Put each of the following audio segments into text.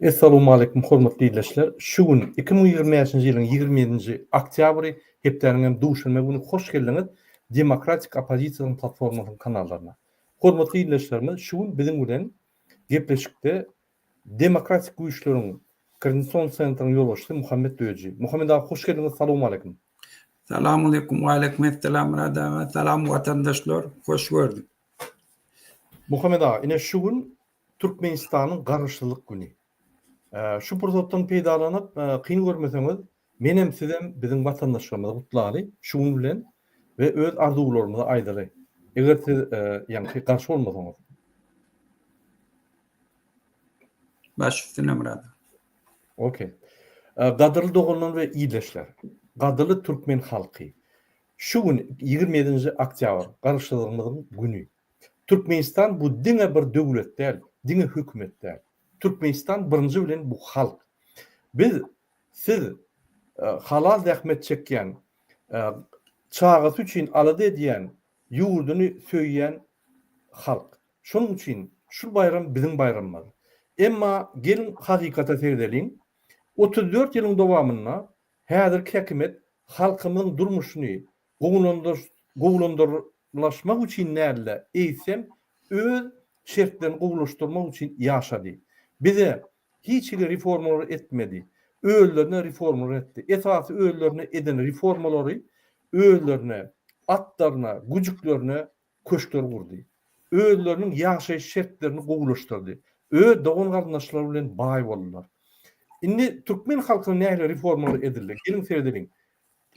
Essalawmaleýkum hormatly ildeşler! Şu gün 2025-nji ýylyň 27-nji oktýabry, hepdäniň hem duşenbe güni hoş geldiňiz Demokratik oppozisiýanyň platformasynyň kanallaryna. Hormatly ildeşlerimiz şu gün biziň bilen gepleşikde Demokratik güýçleriň Koordinasion sentryň ýolbaşçysy Muhammet Döji. Muhammet aga hoş geldiňiz salowmaleýkum. Salamaleýkum waleýkim essalam Myrat aga salam watandaşlar hoş gördük. Muhammet aga ine şu gün Türkmenistanyň Garaşsyzlyk güni. Şu pursatdan peýdalanyp kyn görmeseňiz menem sizem biziň watandaşlarymyzy gutlaly şu gün bilen we öz arzuwlarymyzy aýdaly. Eger siz ýaňky garşy bolmasaňyz. Baş üstüne Myrat. Okey. Gadyrly doganlar we ildeşler. Gadyrly türkmen halky. Şu gün 27-nji oktýabr Garaşsyzlygymyzyň güni. Türkmenistan bu diňe bir döwlet däl, diňe hökümet däl. Türkmenistan birinji bilen bu halk. Biz, siz halal zähmet çekýän, çagasy üçin alada edýän, ýurduny söýýän halk. Şonuň üçin şu baýram biziň baýramymyz. Emma geliň hakykata seredeliň. 34 ýylyň dowamynda häzirki häkimiýet halkymyzyň durmuşyny gowulandyrlaşmak üçin däl-de, eýsem öz şertlerini gowulaşdyrmak üçin ýaşady. Bize hiç hili reformalar etmedi. Özlerine reformalar etdi. Esasy özlerine eden reformalary özlerine, atlaryna, güjüklerine köşkler gurdy. Özleriniň ýaşaýyş şertlerini gowulaşdyrdy. Öz dogan-garyndaşlary bilen baý boldular. Indi türkmen halkyna nähili reformalar edildi? Geliň seredeliň.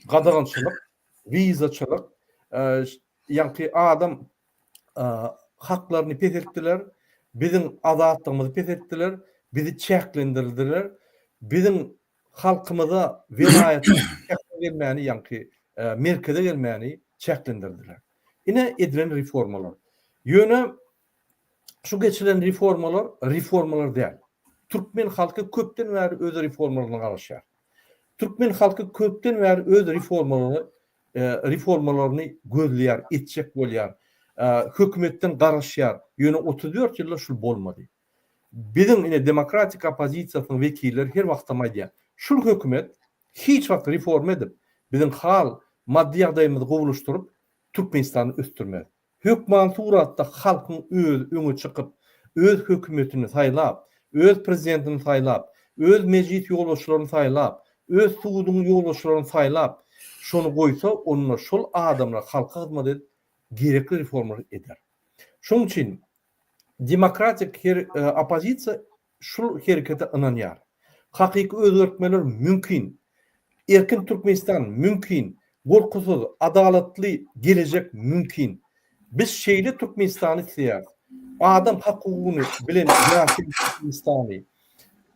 Gadagançylyk, wizaçylyk, ýaňky adam haklaryny peseltdiler, biziň azatlygymyzy peseltdiler, bizi çäklendirdiler, biziň halkymyza welaýata gelmäni ýaňky merkeze gelmäni çäklendirdiler. Ine edilen reformalar. Ýöne şu geçilen reformalar reformalar däl. Türkmen halky köpden bäri öz reformalaryna garaşýar. Türkmen halky köpden bäri öz reformalaryny reformalaryny gözleýär, etjek bolýar. Hökümetden garaşýar. Ýöne 34 ýylda şul bolmady. Biziň ine demokratik oppozisiýasynyň wekilleri her wagtam aýdýar. Şul hökümet hiç wagt reforma edip, biziň hal, maddy ýagdaýymyzy gowulaşdyryp, Türkmenistany ösdürmez. Hökman suratda halkyň özi öňe çykyp, öz hökümetini saýlap, öz prezidentini saýlap, öz mejlis ýolbaşçylaryny saýlap, öz suduň ýolbaşçylaryny saýlap, şony goýsa, onda şol adamlar halka hyzmat edip, gerekli reformalary eder. Şonuň üçin Demokratik her oppozisiýa şul herekete ynanýar. Hakyky özgertmeler mümkin. Erkin Türkmenistan mümkin. Gorkusyz, adalatly gelejek mümkin. Biz şeýle Türkmenistany isleýäris. Adam hak-hukugyny bilen ýaşaýan Türkmenistany.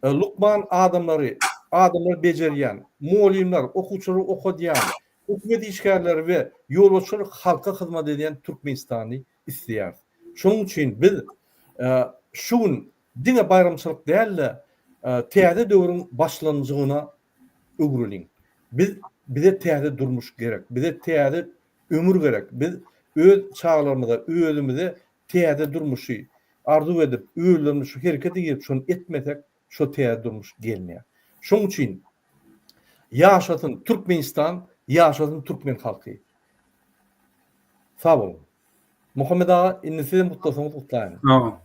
Lukman adamlary, adamlary bejerýän, mugallymlar, okuwçylary okadýan, hökümet işgärleri we ýolbaşçylar halka hyzmat edýän Türkmenistany isleýäris. Şonuň üçin biz şu gün diňe baýramçylyk däl-de, täze döwrüň başlanjygyna öwrüliň. Biz bize täze durmuş gerek, bize täze ömür gerek. Biz öz çagalarymyza, özümize täze durmuşy arzuw edip, özlerimiz şu herekete girip şony etmesek, şo täze durmuş gelmeýär. Şonuň üçin ýaşasyn Türkmenistan, ýaşasyn türkmen halky. Sag boluň. Muhammet aga indi sizem gutlasaňyz gutlaýyn. Hawa.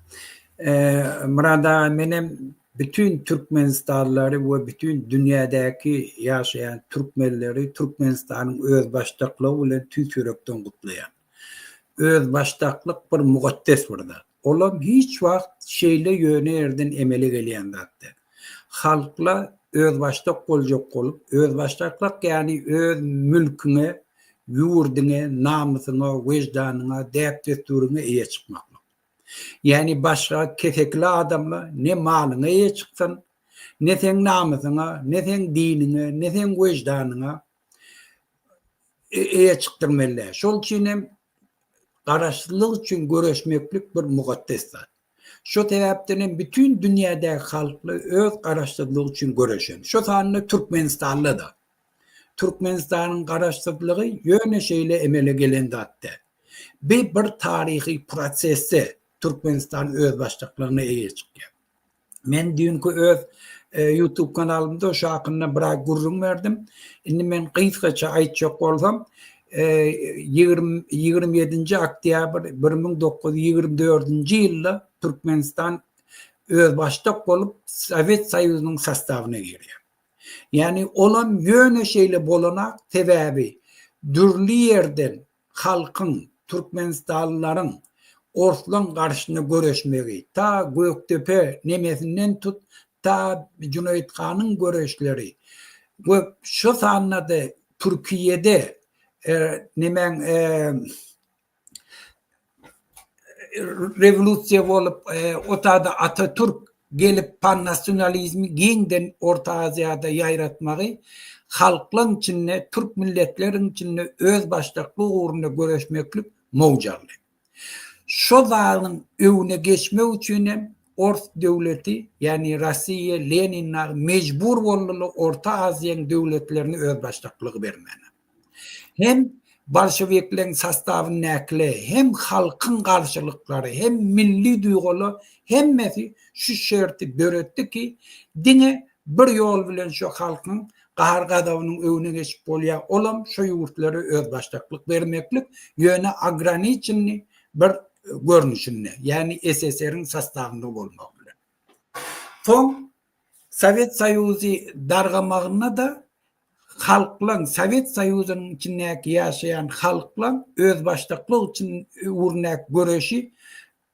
Myrat aga menem bütin türkmenistanlylary we bütin dünýädäki ýaşaýan türkmenleri Türkmenistanyň özbaşdaklygy bilen tüýs ýürekden gutlaýan. Özbaşdaklyk bir mukaddes bir zat. Olam hiç wagt şeýle ýöne ýerden emele gelýän zat däl. Halkla özbaşdak boljak bolup, özbaşdaklyk ýagny öz mülküňe, ýurduňa, namysyňa, weždanyňa, däp-dessuryňa eýe çykmaklyk. Ýagny başga kesekili adamla ne malyňa eýe çyksyn, ne seň namysyňa, ne seň diniňe, ne seň weždanyňa eýe çykdyrmaly däl. Şol üçin hem Garaşsyzlyk üçin göreşmeklik bir mukaddes zat. Şo sebäpden hem bütin dünýädäki halklar öz garaşsyzlygy üçin göreşen. Şo sanda Türkmenistanda-da. Türkmenistanyň garaşsyzlygy ýöne şeýle emele gelen zat däl. Bi bir taryhy prosesde Türkmenistan özbaşdaklygyna eýe çykýar. Men düýnki öz YouTube kanalymda şu hakynda biraz gürrüň berdim. Indi men gysgaça aýtjak bolsam, 20 27-nji oktýabr 1924-nji ýylda Türkmenistan özbaşdak bolup Sowet Soýuzynyň sostawyna girýär. Ýagny olam ýöne şeýle bolanak, sebäbi dürli ýerden halkyň, türkmenistanlylaryň orslaň garşyna göreşmegi, ta Gökdepe nemesinden tut, ta Jüneýit hanyň göreşleri we şo sanda-da Türkiýede nemäň rewolýusiýa bolup, o taýda Atatürk gelip pannasionalizmi giňden Orta Aziýada ýaýratmagy halklaň içinde, türk milletleriň içinde özbaşdaklyk ugrunda göreşmeklik mowj aldy. Şo zadyň öňüne geçmek üçin hem ors döwleti, ýagny Rossiýa, Lenin dagy mejbur boldular Orta Aziýaň döwletlerine özbaşdaklygy bermäne. Hem bolşewikleň sostawyndakyler, hem halkyň garşylyklary, hem milli duýgular hemmesi şu şerti döretdi ki, diňe bir ýol bilen şu halkyň gahar-gazabynyň öňüne geçip bolýar, olam şu ýurtlara özbaşdaklyk bermeklik, ýöne ograniçennyý bir görnüşinde, ýagny SSR-iň sostawynda bolmagy bilen. Soň Sowet Soýuzy dargamagynda-da halklaň, Sowet Soýuzynyň içindäki ýaşaýan halklaň özbaşdaklyk üçin ugrundaky göreşi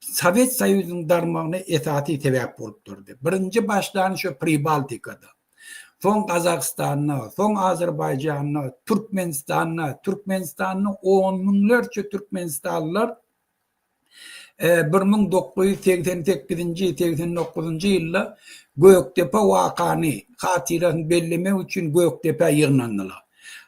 Sowet Soýuzynyň darmagyna esasy sebäp bolup durdy. Birinji başlany şo Pribaltikada, soň Gazagystanda, soň Azerbaýjanda, Türkmenistanda, Türkmenistanda on müňlerçe türkmenistanlylar 1988-nji, 89-njy ýylda Gökdepe wakany hatyrasyny bellemek üçin Gökdepä ýygnandylar.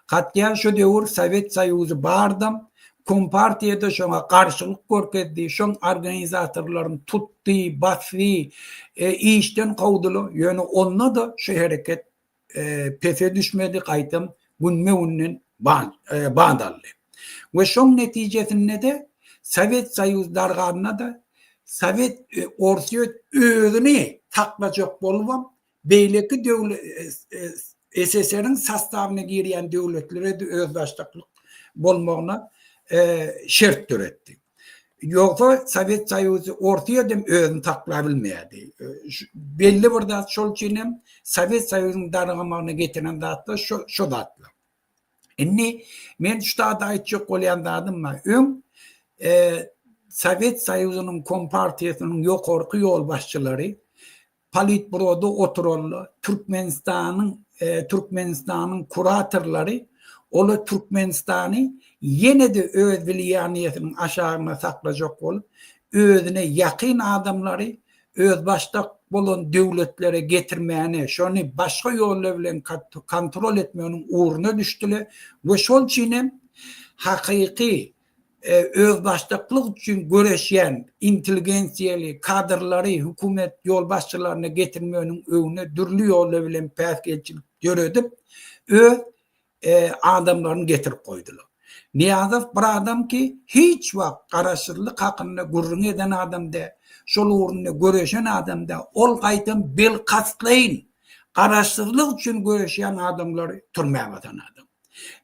Hatda şo döwür Sowet Soýuzy bardam, Kompartiýa-da şoňa garşylyk görkezdi, şoň organizatorlaryny tutdy, basdy, işden kowdular. Ýöne onda-da şu hereket pese düşmedi, gaýtam günbe-günden bat aldy. We şoň netijesinde-de Sowet Soýuz darganda-da Sowet Orsýet özüni saklajak bolubam beýleki döwlet SSR-iň sostawyna girýän döwletlere-de özbaşdaklyk bolmagyna şert döretdi. Ýogsa Sowet Soýuzy Orsýedem özüni saklabilmeýärdi. Belli bir zat şol üçin hem Sowet Soýuzynyň dargamagyna getiren zatlar şo şo zatlar. Indi men şu zady aýtjak bolýan zadym bar. Öň Sowet Soýuzynyň Kompartiýasynyň ýokarky ýolbaşçylary Politbüroda oturanlar, Türkmenistanyň Türkmenistanyň kuratorlary olar Türkmenistany ýene-de öz wliýaniýesiniň aşagynda saklajak bolup, özüne ýakyn adamlary özbaşdak bolan döwletlere getirmäne, şony başga ýollar bilen kontrol etmeginiň ugruna düşdüler we şol üçin hem hakyky özbaşdaklyk üçin göreşýän intelligensiýaly kadrlary hökümet ýolbaşçylaryna getirmeginiň öňüne dürli ýollar bilen päsgelçilik döredip, öz adamlaryny getirip goýdular. Nyýazow bir adam ki, hiç wagt garaşsyzlyk hakynda gürrüň eden adam däl, şol ugrunda göreşen adam däl, ol gaýtam bilkastlaýyn garaşsyzlyk üçin göreşýän adamlary türmä basan adam.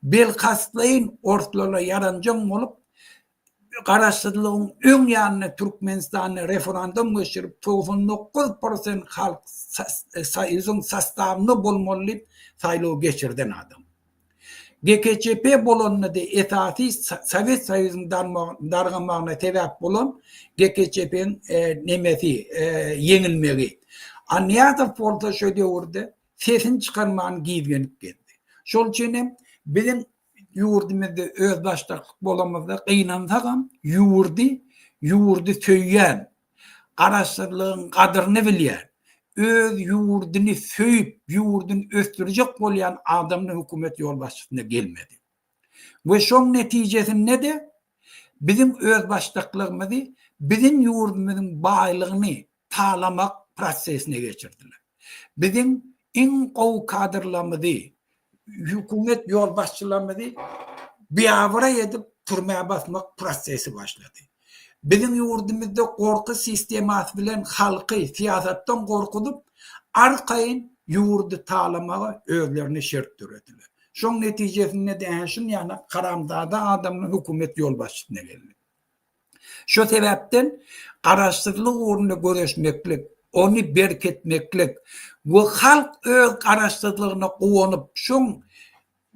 Bilkastlaýyn orslara ýaranjaň bolup, garaşsyzlygyň öň ýanynda Türkmenistanda referandum geçirip, 99 prosent halk Soýuzyň sostawynda bolmaly diýip saýlaw geçirden adam. GKÇP bolanda-da esasy Sowet Soýuzynyň dargamagyna sebäp bolan GKÇP-niň nemesi ýeňilmegi. A Nyýazow bolsa şo döwürde sesini çykarman gizgenip gezdi. Şol üçin hem biziň ýurdumyzda özbaşdaklyk bolamyzda gynansagam ýurdy ýurdy söýýän, garaşsyzlygyň gadyryny bilýän, öz ýurduny söýüp, ýurduny ösdürjek bolýan adamlar hökümet ýolbaşçysyna gelmedi. We şoň netijesinde-de biziň özbaşdaklygymyzy biziň ýurdumyzyň baýlygyny talamak prosesine geçirdiler. Biziň iň gowy kadrlarymyzy, hökümet ýolbaşçylarymyzy biabraý edip türmä basmak prosesi başlady. Biziň ýurdumyzda gorky sistemasy bilen halky syýasatdan gorkuzyp, arkaýyn ýurdy talamaga özlerine şert dörediler. Şoň netijesinde-de ä şun ýaly haramzada adamlar hökümet ýolbaşçysyna geldi. Şo sebäpden garaşsyzlyk ugrunda göreşmeklik, ony berketmeklik we halk öz garaşsyzlygyna guwanyp, şoň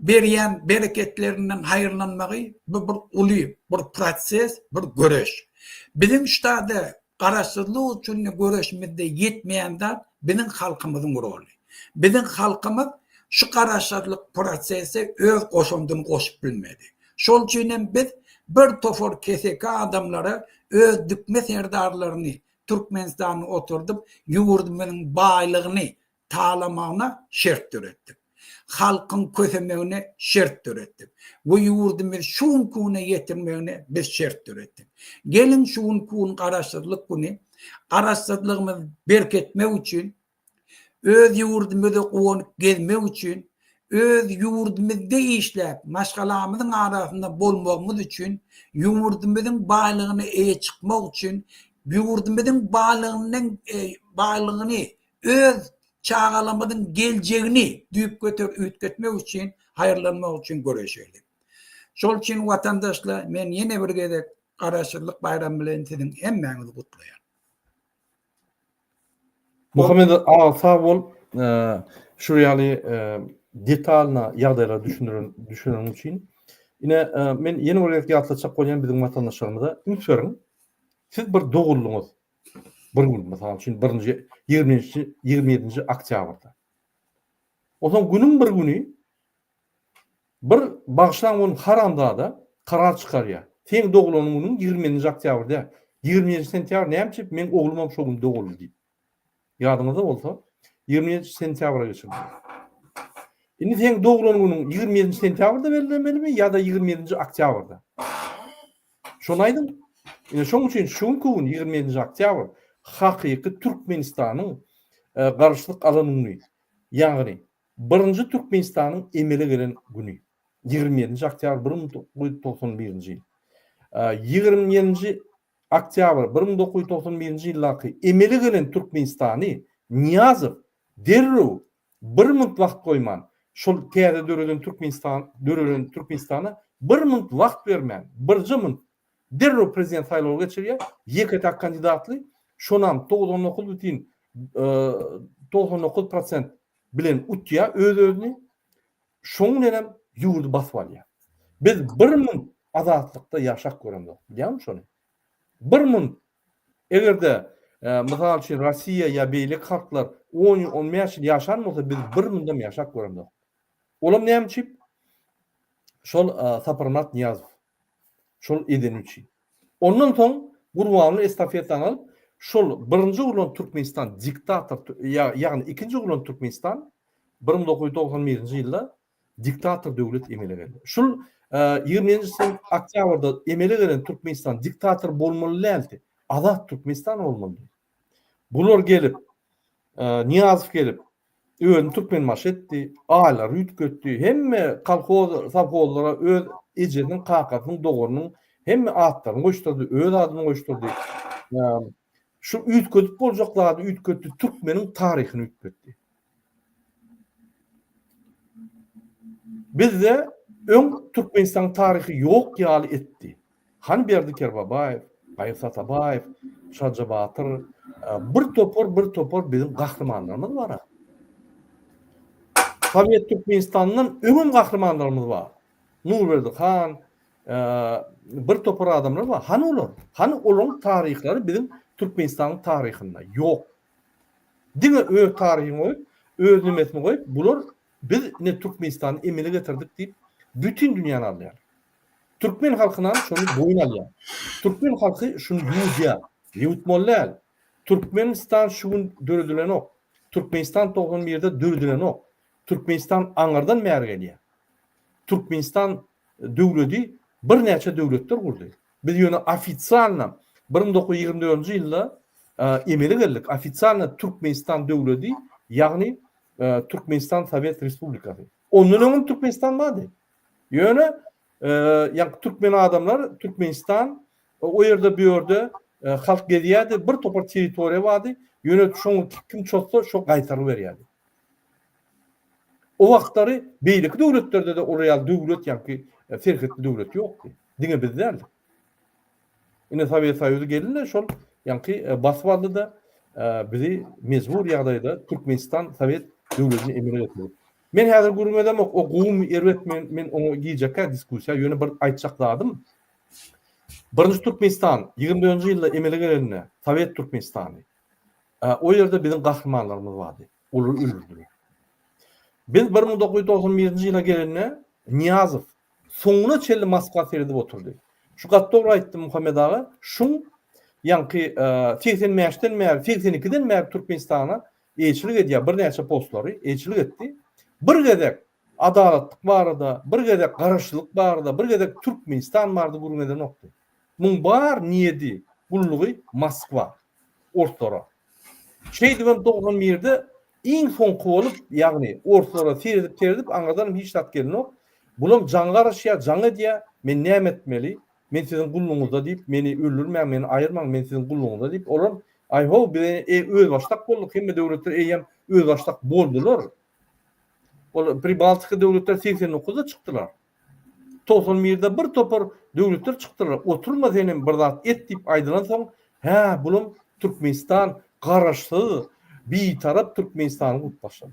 berýän bereketlerinden haýyrlanmagy bu bir uly bir proses, bir göreş. Biziň ştada garaşsyzlyk üçin göreşimizde ýetmeýän zat biziň halkymyzyň roly. Biziň halkymyz şu garaşsyzlyk prosese öz goşandyny goşup bilmedi. Şol üçin hem biz bir topar keseki adamlara öz dikme serdarlaryny Türkmenistanda oturdyp ýurdumyzyň baýlygyny talamagyna şert döretdik. Halkyň kösemegine şert döretdik. We ýurdumyzy şu günki güne ýetirmegine biz şert döretdik. Geliň şu günki gün Garaşsyzlyk güni Garaşsyzlygymyzy berketmek üçin, öz ýurdumyzda guwanyp gezmek üçin, öz ýurdumyzda işläp, maşgalamyzyň arasynda bolmagymyz üçin, ýurdumyzyň baýlygyna eýe çykmak üçin, ýurdumyzyň baýlygyndan baýlygyny öz çagalarymyzyň geljegini düýpgöter üýtgetmek üçin, haýyrlanmak üçin göreşeli. Şol üçin watandaşlar, men ýene bir gezek Garaşsyzlyk baýramy bilen siziň hemmäňizi gutlaýan. Muhammet aga sag bol. Şu ýaly detalna ýagdaýlary düşündiren düşüneniň üçin. Ine men ýene bir gezek ýatlatjak bolýan biziň watandaşlarymyza üns beriň. Siz bir doguldyňyz. Bir gün, mysal üçin, birinji, ýigriminji, 27-nji oktýabrda. Onsoň günüň bir güni bir bagyşlaň ony haramzada karar çykarýar. Seň doglan günüň 27-nji oktýabr däl. 27-nji sentýabr näme üçin meň oglumam şo gün doguldy diýip. Ýadyňyzda bolsa, 27-nji sentýabra geçirildi. Indi seň doglan günüň 27-nji sentýabrda bellenmelimi ýa-da 27-nji oktýabrda? Şony aýdyň. Ine şoň üçin şu günki gün 27-nji oktýabr hakyky Türkmenistanyň garaşsyzlyk alan güni, ýagny birinji Türkmenistanyň emele gelen güni. 27-nji oktýabr 1991-nji ýyl. 27-nji oktýabr 1991-nji ýyldaky emele gelen Türkmenistany Nyýazow derrew Bir munt wagt goýman, şol täze döreden Türkmenistan, dörelen Türkmenistana bir munt wagt bermän, birje munt derrew prezident saýlawy geçirýär, ýeke-täk kandidatly, şonam 99 bütin 99 prosent bilen utýar öz-özüni, şoň bilenem ýurdy basyp alýar. Biz bir munt azatlykda ýaşap göremzok, bilýäňmi şony? Bir munt Eger-de, mysal üçin, Russiýa ýa beýleki halklar on ýyl, on bäş ýyl ýaşan bolsa, biz bir mundam ýaşap göremzok. Olam näme üçin? Şol Saparmyrat Nyýazow. Şol edeni üçin. Ondan soň Gurbanguly estafetany alyp, şol birinji gurlan Türkmenistan diktator, ýagny ikinji gurlan Türkmenistan 1991-nji ýylda diktator döwlet emele geldi. Şul 27-nji oktýabrda emele gelen Türkmenistan diktator bolmaly däldi. Azat Türkmenistan bolmalydy. Bular gelip, Nyýazow gelip, özüni Türkmenbaşy etdi, aýlary üýtgetdi, hemme kolhoz, sowhozlara öz ejesiniň, kakasynyň, doganynyň hemme atlaryny goýuşdyrdy, öz adyny goýuşdyrdy. Şu üýtgedip boljak zady üýtgetdi, türkmeniň taryhyny üýtgetdi. Bizde öň Türkmenistanyň taryhy ýok ýaly etdi. Hany Berdi Kerbabaýew, Gaýyp Atabaýew, Şaja Batyr, bir topar bir topar biziň gahrymanlarymyz bar. Sowet Türkmenistanyndan öňem gahrymanlarymyz bar. Nurberdi han, bir topar adamlar bar. Hany olar? Hany olaryň taryhlary biziň Türkmenistanyň taryhynda ýok. Diňe öz taryhyny goýup, öz nemesini goýup, bular biz ine Türkmenistany emele getirdik diýip, bütin dünýäni alýar. Türkmen halkynam şony boýun alýar. Türkmen halky şuny ýuwudýar. Ýuwutmaly däl. Türkmenistan şu gün döredilenok. Türkmenistan 91-de döredilenok. Türkmenistan aňyrdan bäri gelýär. Türkmenistan döwledi birnäçe döwletler gurdy. Biz ýöne ofitsialno 1924-nji ýylda emele geldik. Ofitsialno Türkmenistan döwledi, ýagny Türkmenistan Sowet Respublikasy. Ondan öňem Türkmenistan bardy. Ýöne ýaňky türkmen adamlar Türkmenistan. O ýerde bu ýerde halk gezýärdi, bir topar territoriýa bardy, ýöne şoňa kim çozsa şo gaýtaryp berýärdi. O wagtlary beýleki döwletlerde-de olar ýaly döwlet ýaňky serhetli döwlet ýokdy. Diňe biz däldik. Ine Sowet Soýuzy geldi-de şol ýaňky basyp aldy-da bizi mejbur ýagdaýda Türkmenistan Sowet döwletini emele getirdi. Men häzir gürrüň edemok, o gowumy erbetmi men oňa girjekkä diskussiýa, ýöne bir aýtjak zadym Birinji Türkmenistan 24-nji ýylda emele gelende Sowet Türkmenistany o ýerde biziň gahrymanlarymyz bardy. Olary öldürdiler. Biz 1991-nji ýyla gelende Nyýazow soňuna çenli Moskwa seredip oturdy. Şu gaty dogry aýtdy Muhammet aga, şuň ýaňky 85-den bäri, 82-den bäri Türkmenistana eýeçilik edýär, birnäçe postlary eýeçilik etdi. Bir gezek adalatlyk barada, bir gezek garaşsyzlyk barada, bir gezek Türkmenistan barada gürrüň edenokdy. Muň bar niýedi, gullugy Moskwa, orslara. Şeýdibem 91-de iň soňky bolup, ýagny orslara seredip-seredip aňyrdanam hiç zat gelenok. Bulam jaň garaşýar, jaň edýär, men näme etmeli? Men siziň gullugyňyzda diýip, meni öldürmäň, meni aýyrmaň, men siziň gullugyňyzda diýip, olam aý-how, biz özbaşdak bolduk, hemme döwletler eýýäm özbaşdak boldular. Ol Pribaltika döwletleri 89-da çykdylar. 91-de bir topar döwletler çykdylar. Oturma senem bir zat et diýip aýdylansoň, hä, bulam Türkmenistan garaşsyz, bitarap Türkmenistany gurup başlady.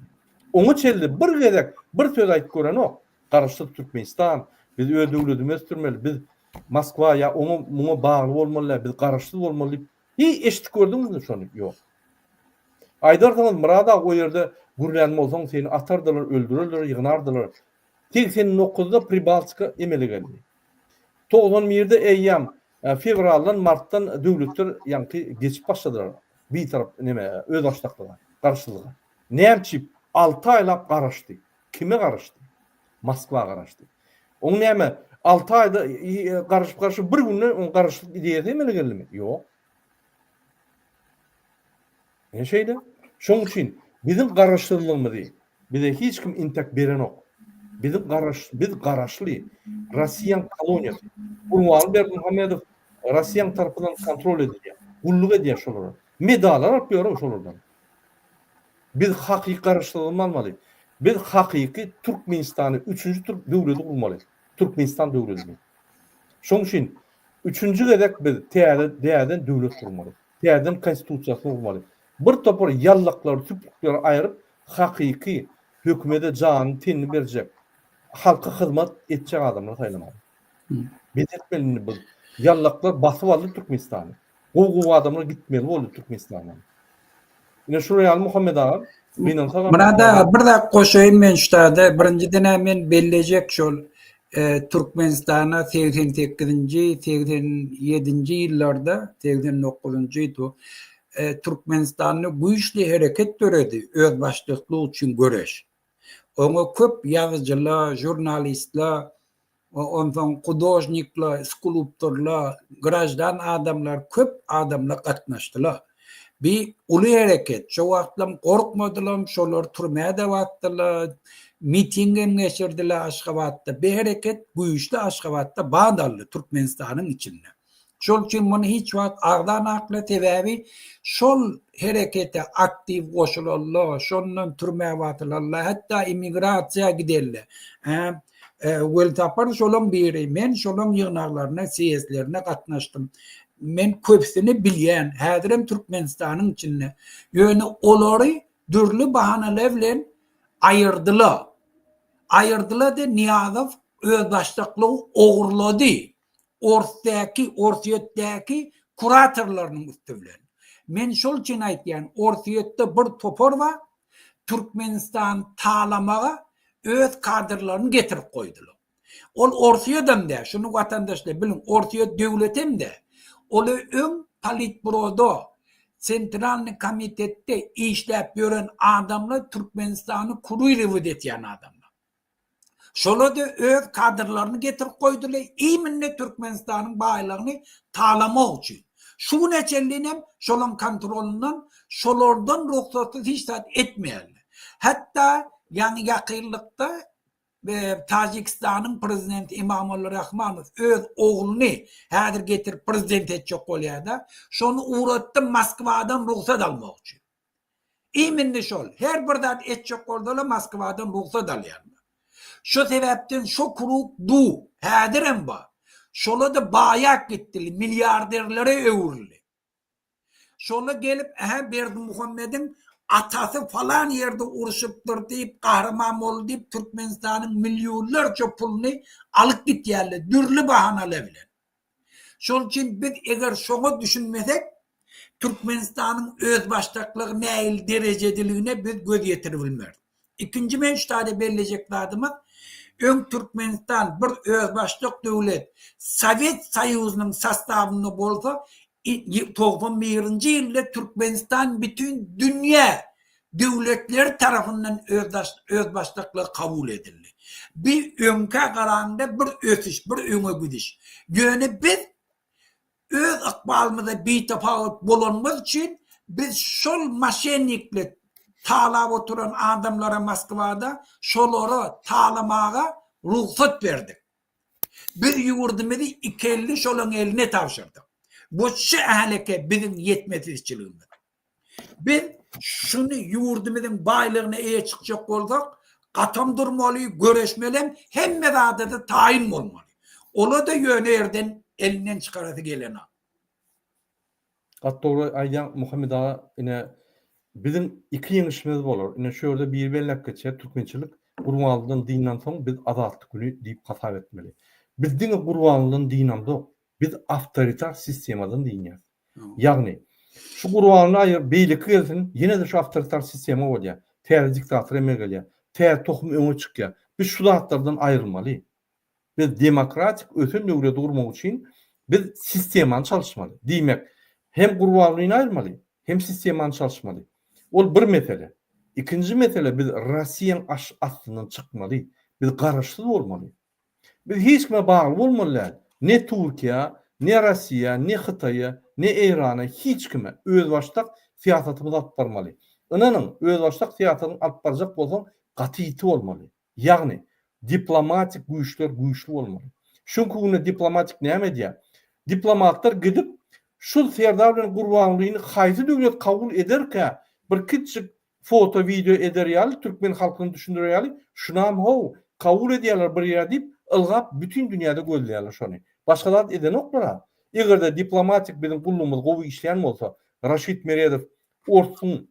Oňa çenli bir gezek bir söz aýdyp görenok. Garaşsyz Türkmenistan, biz öz döwletimizi ösdürmeli, biz Moskwa ýa oňa muňa bagly bolmaly däl, biz garaşsyz bolmaly diýip, hiý eşidip gördüňizmi şony? Ýok. Aýdarsyňyz Myrat aga o ýerde gürlän bolsaň seni atardylar, öldürerler, ýygnardylar. 89-da Pribaltika emele geldi. 91-de eýýäm fewraldan, martdan döwletler ýaňky geçip başladylar bitarap neme özbaşdaklyga, garaşsyzlyga. Näme üçin 6 aýlap garaşdy? Kime garaşdy? Moskwa garaşdy. Oň näme 6 aýda garaşyp garaşyp bir günde oň garaşsyzlyk ideýasy emele geldimi? Ýok. Ine şeýle. Şoň üçin biziň garaşsyzlygymyzy bize hiç kim intek berenok. Biziň garaş biz garaşly Rossiýaň koloniýasy. Gurbanguly Berdimuhamedow Rossiýaň tarapyndan kontrol edilýär. Gulluk edýär şolara. Medallar alyp ýör şolardan. Biz hakyky garaşsyzlygymyzy almaly. Biz hakyky Türkmenistany üçünji türk döwleti gurmaly. Türkmenistan döwletini. Şoň üçin üçünji gezek biz täze täzeden döwlet gurmaly. Täzeden konstitusiýasyny gurmaly. Bir topar ýallaklary, süplükleri aýryp, hakyky hökümede janyny, tenini berjek, halka hyzmat etjek adamlary saýlamaly. Bes etmeli indi bu ýallaklar basyp aldy Türkmenistany. Gowy-gowy adamlar gitmeli boldy Türkmenistandan. Ine şular ýaly Muhammet aga, gynansagam. Myrat aga bir zat goşaýyn men şu taýda. Birinjiden-ä men bellejek şol Türkmenistana 88-nji, 87-nji ýyllarda, 89-njy Türkmenistanda güýçli hereket döredi, özbaşdaklyk üçin göreş. Oňa köp ýazyjylar, žurnalistler, onsoň hudožnikler, skulptorlar, graždan adamlar, köp adamlar gatnaşdylar. Bi uly hereket. Şo wagtlam gorkmadylam, şolar türmä-de batdylar, mitingem geçirdiler Aşgabatda. Bi hereket güýçli Aşgabatda bat aldy, Türkmenistanyň içinde. Şol üçin muny hiç wagt agzanakla, sebäbi şol herekete aktiw goşulanlar, şondan türmä batylanlar, hatda immigrasiýa gidenler. Hä, Welsapar şolaň biri. Men şolaň ýygnaglaryna, sýezdlerine gatnaşdym. Men köpüsini bilýän, häzirem Türkmenistanyň içinde. Ýöne olary dürli bahanalar bilen aýyrdylar. Aýyrdylar-da Nyýazow özbaşdaklygy ogurlady. Orsdäki, Orsýetdäki kuratorlarynyň üsti bilen. Men şol üçin aýtýan, Orsýetde bir topar bar, Türkmenistany talamaga öz kadrlaryny getirip goýdular. Ol Orsýedem däl, şuny watandaşlar biliň, Orsýet döwletem däl. Ol öň Politbüroda, Sentralnyý komitetde işläp ýören adamlar Türkmenistany kurirowat etýän adamlar. Şola-da öz kadrlaryny getirip goýdular, imенно Türkmenistanyň baýlygyny talamak üçin. Şu güne çenlinem şolaň kontrolyndan, şolardan rugsatsyz hiç zat etmeýärler. Hatda ýaňy ýakynlykda. Täjigistanyň prezidenti Emomali Rahmanow öz ogluny häzir getirip prezident etjek bolýar-da, şony ugratdy Moskwadan rugsat almak üçin. Imindi şol, her bir zat etjek bolsalar Moskwadan rugsat alýarlar. Şo sebäpden şo krug du, häzirem bar. Şola-da baýap gitdili, milliarderlere öwrüldi. Şonda gelip, Ähä, Berdimuhamediň atasy falan ýerde urşupdyr diýip, gahryman boldy diýip, Türkmenistanyň millionlarça puluny alyp gitýärler dürli bahanalar bilen. Şol üçin biz eger şoňa düşünmesek, Türkmenistanyň özbaşdaklygy nähili derejediligine biz göz ýetiribilmeris. Ikinji men şu taýda bellejek zadymyz, öň Türkmenistan bir özbaşdak döwlet Sowet Soýuzynyň sostawynda bolsa, 91-nji ýylda Türkmenistan bütin dünýä döwletleri tarapyndan özbaşdaklygy kabul edildi. Bi öňkä garanda bir ösüş, bir öňe gidiş. Ýöne biz Öz ykbalymyza bitapawut bolanymyz üçin biz şol moşenniklik talap oturan adamlara Moskwada şolara talamaga rugsat berdik. Biz ýurdumyzy ikelli şolaň eline tabşyrdyk. Bu şu äleke biziň ýetmezçiligimiz. Biz şuny ýurdumyzyň baýlygyna eýe çykjak bolsak, gatam durmaly, göreşmelem, hemme zada-da taýyn bolmaly. Ola-da ýöne ýerden elinden çykarasy gelenok. Gaty dogry aýdýaň Muhammet aga ine biziň iki ýeňişimiz bolar ine şu ýerde biri belläp geçýär türkmençilik Gurbanlydan dyndan soň biz azatlyk güni diýip hasap etmeli. Biz diňe Gurbanlydan dynamzok biz awtoritar sistemadan dynýas. Ýagny, şu Gurbanguly aýyr, beýleki gelsin, ýene-de şu awtoritar sistema bolýar. Täze diktator emele gelýär. Täze tohum öňe çykýar. Biz şu zatlardan aýrylmaly. Biz demokratik ösen döwleti gurmak üçin biz sistemany çalyşmaly. Diýmek, hem Gurbangulyny aýyrmaly, hem sistemany çalyşmaly. Ol bir mesele. Ikinji mesele biz Rossiýanyň astyndan çykmaly. Biz garaşsyz bolmaly. Biz hiç kime bagly bolmaly däl. Ne Türkiýä, ne Rossiýa, ne Hytaýa, ne Eýrana hiç kime özbaşdak syýasatymyzy alyp barmaly. Ynanyň, özbaşdak syýasatyňy alyp barjak bolsaň gaty ýiti bolmaly. Ýagny, diplomatik güýçler güýçli bolmaly. Şu günki günde diplomatik näme edýär? Diplomatlar gidip şul Serdar bilen Gurbangulyny haýsy döwlet kabul ederkä bir kiçijik foto wideo eder ýaly türkmen halkyna düşündirer ýaly şunam how kabul edýärler bir ýere diýip ylgap bütin dünýäde gözleýärler şony başga zat edenoklara egerde diplomatik biziň gullugymyz gowy işleýän bolsa Raşid Meredow orsuň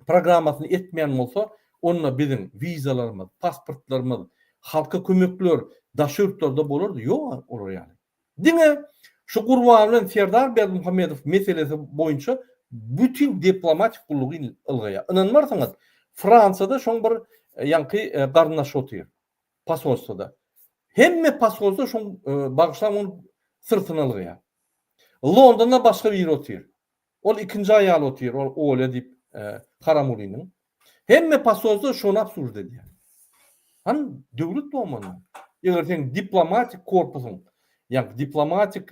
programmasyny etmeýän bolsa onda biziň wizalarymyz pasportlarymyz halka kömekler daşary ýurtlarda bolardy ýok olar ýaly. Diňe şu Gurban bilen Serdar Berdimuhamedow meselesi boýunça bütin diplomatik gullugy ylgaýar. Ynanmarsyňyz, Fransiýada şoň bir ýaňky garyndaşy otyr. Posolstwoda. Hemme posolstwo şoň bagyşlaň onuň syrtyna ylgaýar. Londonda başga biri otyr. Ol ikinji aýaly otyr, ol Olýa diýip Haramulynyň. Hemme posolstwo şony obslužit edýär. Hany döwlet bolmanda. Eger seň diplomatik korpusyň, ýagny diplomatik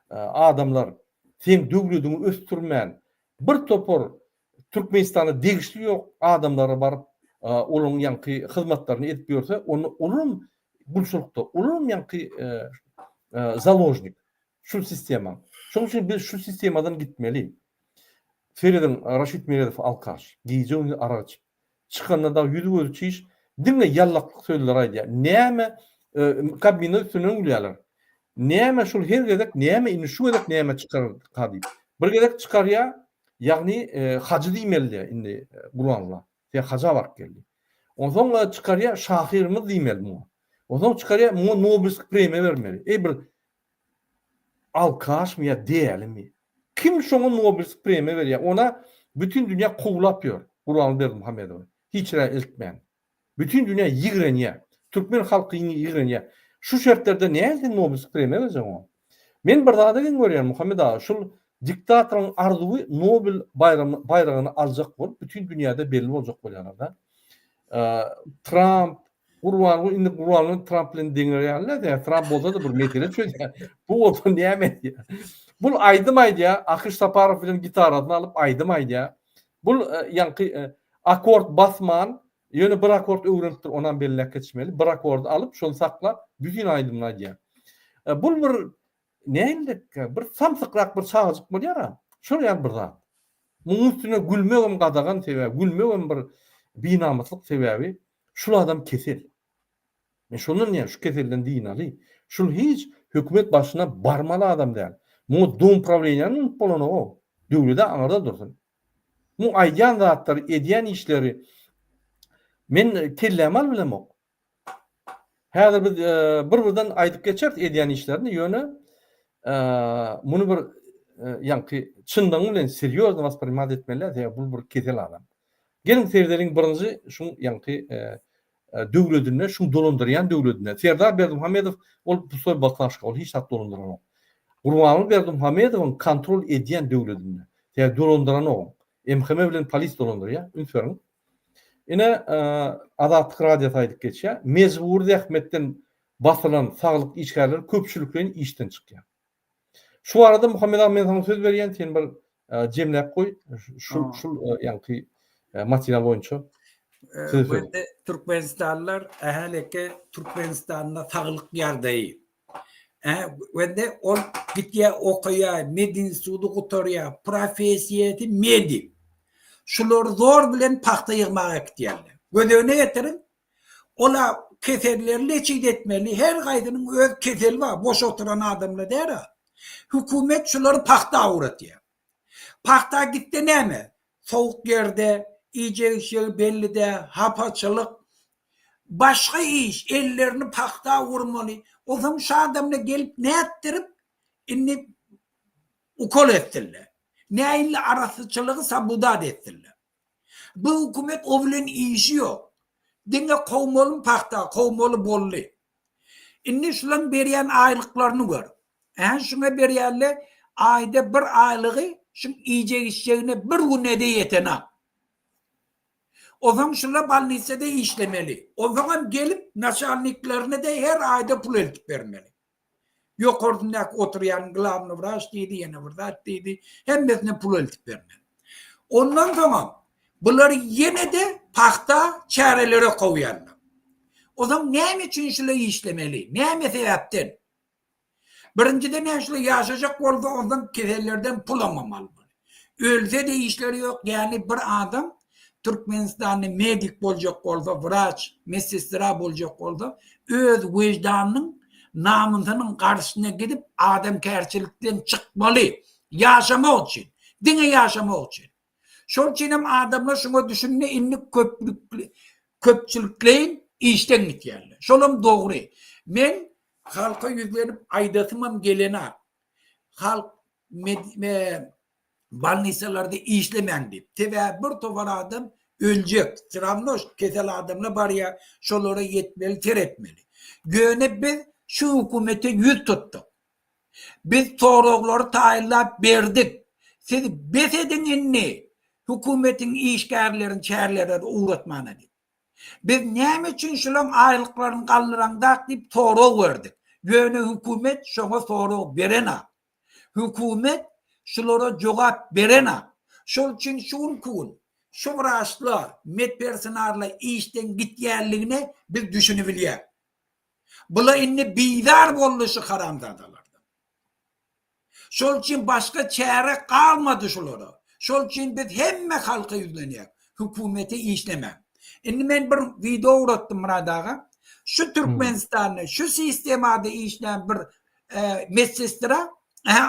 adamlar seň döwlediňi ösdürmän, bir topar Türkmenistana degişli ýok adamlara baryp, olaryň ýaňky hyzmatlaryny edip ýörse, onda olaram gulçulykda, olaram ýaňky založnik. Şul sistema. Şonuň üçin biz şu sistemadan gitmeli. Serediň, Raşid Meredow alkaş. Gije-gündiz arak içip. Çykanda dagy ýüzi-gözi çiş, diňe ýallaklyk sözleri aýdýar. Näme, Kabmina üstünden gülýärler. Näme şul her gezek näme indi şu gezek näme çykararka diýip. Bir gezek çykarýar, ýagny hajy diýmeli diýýär indi Gurbanguly. Sen haja baryp gel diýip. Onsoň çykarýar şahyrymyz diýmeli muňa. Onsoň çykarýar muňa Nobelskiý premiýa bermeli. Eý bir Alkaşmy ýa dälimi? Kim şoňa Nobelski premiýa berýär? Ona bütin dünýä kowlap ýör Gurbanguly Berdimuhamedowy. Hiç ýere eltmän. Bütin dünýä ýigrenýär. Türkmen halky ýigrenýär. Şu şertlerde nähili sen Nobelski premiýa berjek oňa? Men bir zada geň görýän Muhammet aga, şul diktatoryň arzuwy Nobel baýragyny aljak bolup bütin dünýäde belli boljak bolýarlar-da. Tramp, Gurbanguly indi Gurbanguly Tramp bilen deňer ýaly däl. Tramp bolsa-da bir mesele çözýär. Bu bolsa näme edýär? Bul aýdym aýdýar, Akyş Saparow bilen gitarasyny alyp aýdym aýdýar. Bul ýaňky akord basman. Ýöne bir akord öwrenipdir, onam belläp geçmeli. Bir akordy alyp, şony saklap, bütin aýdymyny aýdýar. Bul bir nähilikä, bir samsykrak bir çagajyk bolýar-a, şol ýaly bir zat. Munuň üstüne gülmegem gadagan sebäbi, gülmegem bir binamyslyk sebäbi, şul adam kesel. Men şondan diýýän, şu keselden dynaly. Şul hiç hökümet başyna barmaly adam däl. Muňa dom prawleniýany unup bolanok-ow. Döwled-ä aňyrda dursun. Muň aýdýan zatlary, edýän işleri men kelläme alyp bilemok. Häzir biz bir-birden aýdyp geçeris edýän işlerini, ýöne muny bir ýaňky çynlygyň bilen serýozno wasprimat etmeli däl, sebäbi bul bir kesel adam. Geliň seredeliň birinji şuň ýaňky döwledinde, şuň dolandyrýan döwledinde. Serdar Berdimuhamedow ol pustoý baklažka, ol hiç zat dolandyranok. Gurbanguly Berdimuhamedowyň kontrol edýän döwledinde. Sebäbi dolandyranok. MHM bilen polis dolandyrýar. Üns beriň. Ine, Azatlyk Radiosy aýdyp geçýär, mejbury zähmetden basylan saglyk işgärleri köpçülikleýin işden çykýar. Şu barada Muhammet aga men saňa söz berýän, sen bir jemläp goý şu şu ýaňky material boýunça. Bu ýerde türkmenistanlylar ähäleke Türkmenistanda saglyk ýagdaýy. Ä wende ol gitýär okaýar, medinstitudy gutarýar, professiýasy medik. Şulary zor bilen pagta ýygmaga äkitýärler. Göz öňüne getiriň, Ola keselleri leçit etmeli, her gaýsynyň öz keseli bar, boş oturan adamlar däl-a. Hökümet şulary pagta ugratýar. Pagta gitse näme? Sowuk ýerde, iýjek-içjegi belli däl, hapaçylyk. Başga iş, ellerini pagta urmaly. Onsoň şu adamlar gelip nätdirip indi ukol etsinler. Nähili arassaçylygy sabudat etsinler. Bu hökümet o bilen işi ýok. Diňe kowmalymy pagta, kowmaly boldy. Indi şulaň berýän aýlyklaryny gör. Ä şuňa berýänle aýda bir aýlygy şuň iýjek-içjegine bir güne-de ýetenak. Onsoň şula bolnisada işlemeli. Onsoňam gelip naçalniklerine-de her aýda pul eltip bermeli. Ýokarsyndaky oturýan glawny wraç diýdi, ýene bir zat diýdi. Hemmesine pul eltip bermeli. Ondan soňam bulary ýene-de pagta çärelere kowýarlar. Onsoň näme üçin şular işlemeli? Näme sebäpden? Birinjiden näme şular ýaşajak bolsa onsoň kesellerden pul almamaly. Ölse-de işleri ýok, ýagny bir adam Türkmenistanda medik boljak bolsa, wraç, medsestra boljak bolsa, öz wejdanynyň, namysynyň garşysyna gidip adamkärçilikden çykmaly, ýaşamak üçin, diňe ýaşamak üçin. Şol üçin hem adamlar şuňa düşündi, indi köplükli, köpçülikleýin işden gitýärler. Şolam dogry. Men halka ýüzlenip aýdasymam gelenok. Halk bolnisalarda işlemäň diýip. Sebäbi bir topar adam öljek. Srawno kesel adamlar barýar, şolara ýetmeli, seretmeli. Ýöne biz şu hökümete ýüz tutduk. Biz soraglary taýynlap berdik. Siz bes ediň indi hökümetiň işgärlerini çärelere ugratmana diýip. Biz näme üçin şulaň aýlyklaryny galdyraňdak diýip sorag berdik. Ýöne hökümet şoňa sorag berenak. Hökümet şulara jogap berenak. Şol üçin şu günki gün şu wraçlar, medpersonallar işden gitýänligine biz düşünibilýäs. Bula indi bizar boldy şu haramzadalardan. Şol üçin başga çäre galmady şulara. Şol üçin biz hemme halka ýüzlenýäs. Hökümete işlemäň. Indi men bir wideo ugratdym Myrat aga. Şu Türkmenistanda şu sistemada işlän bir medsestra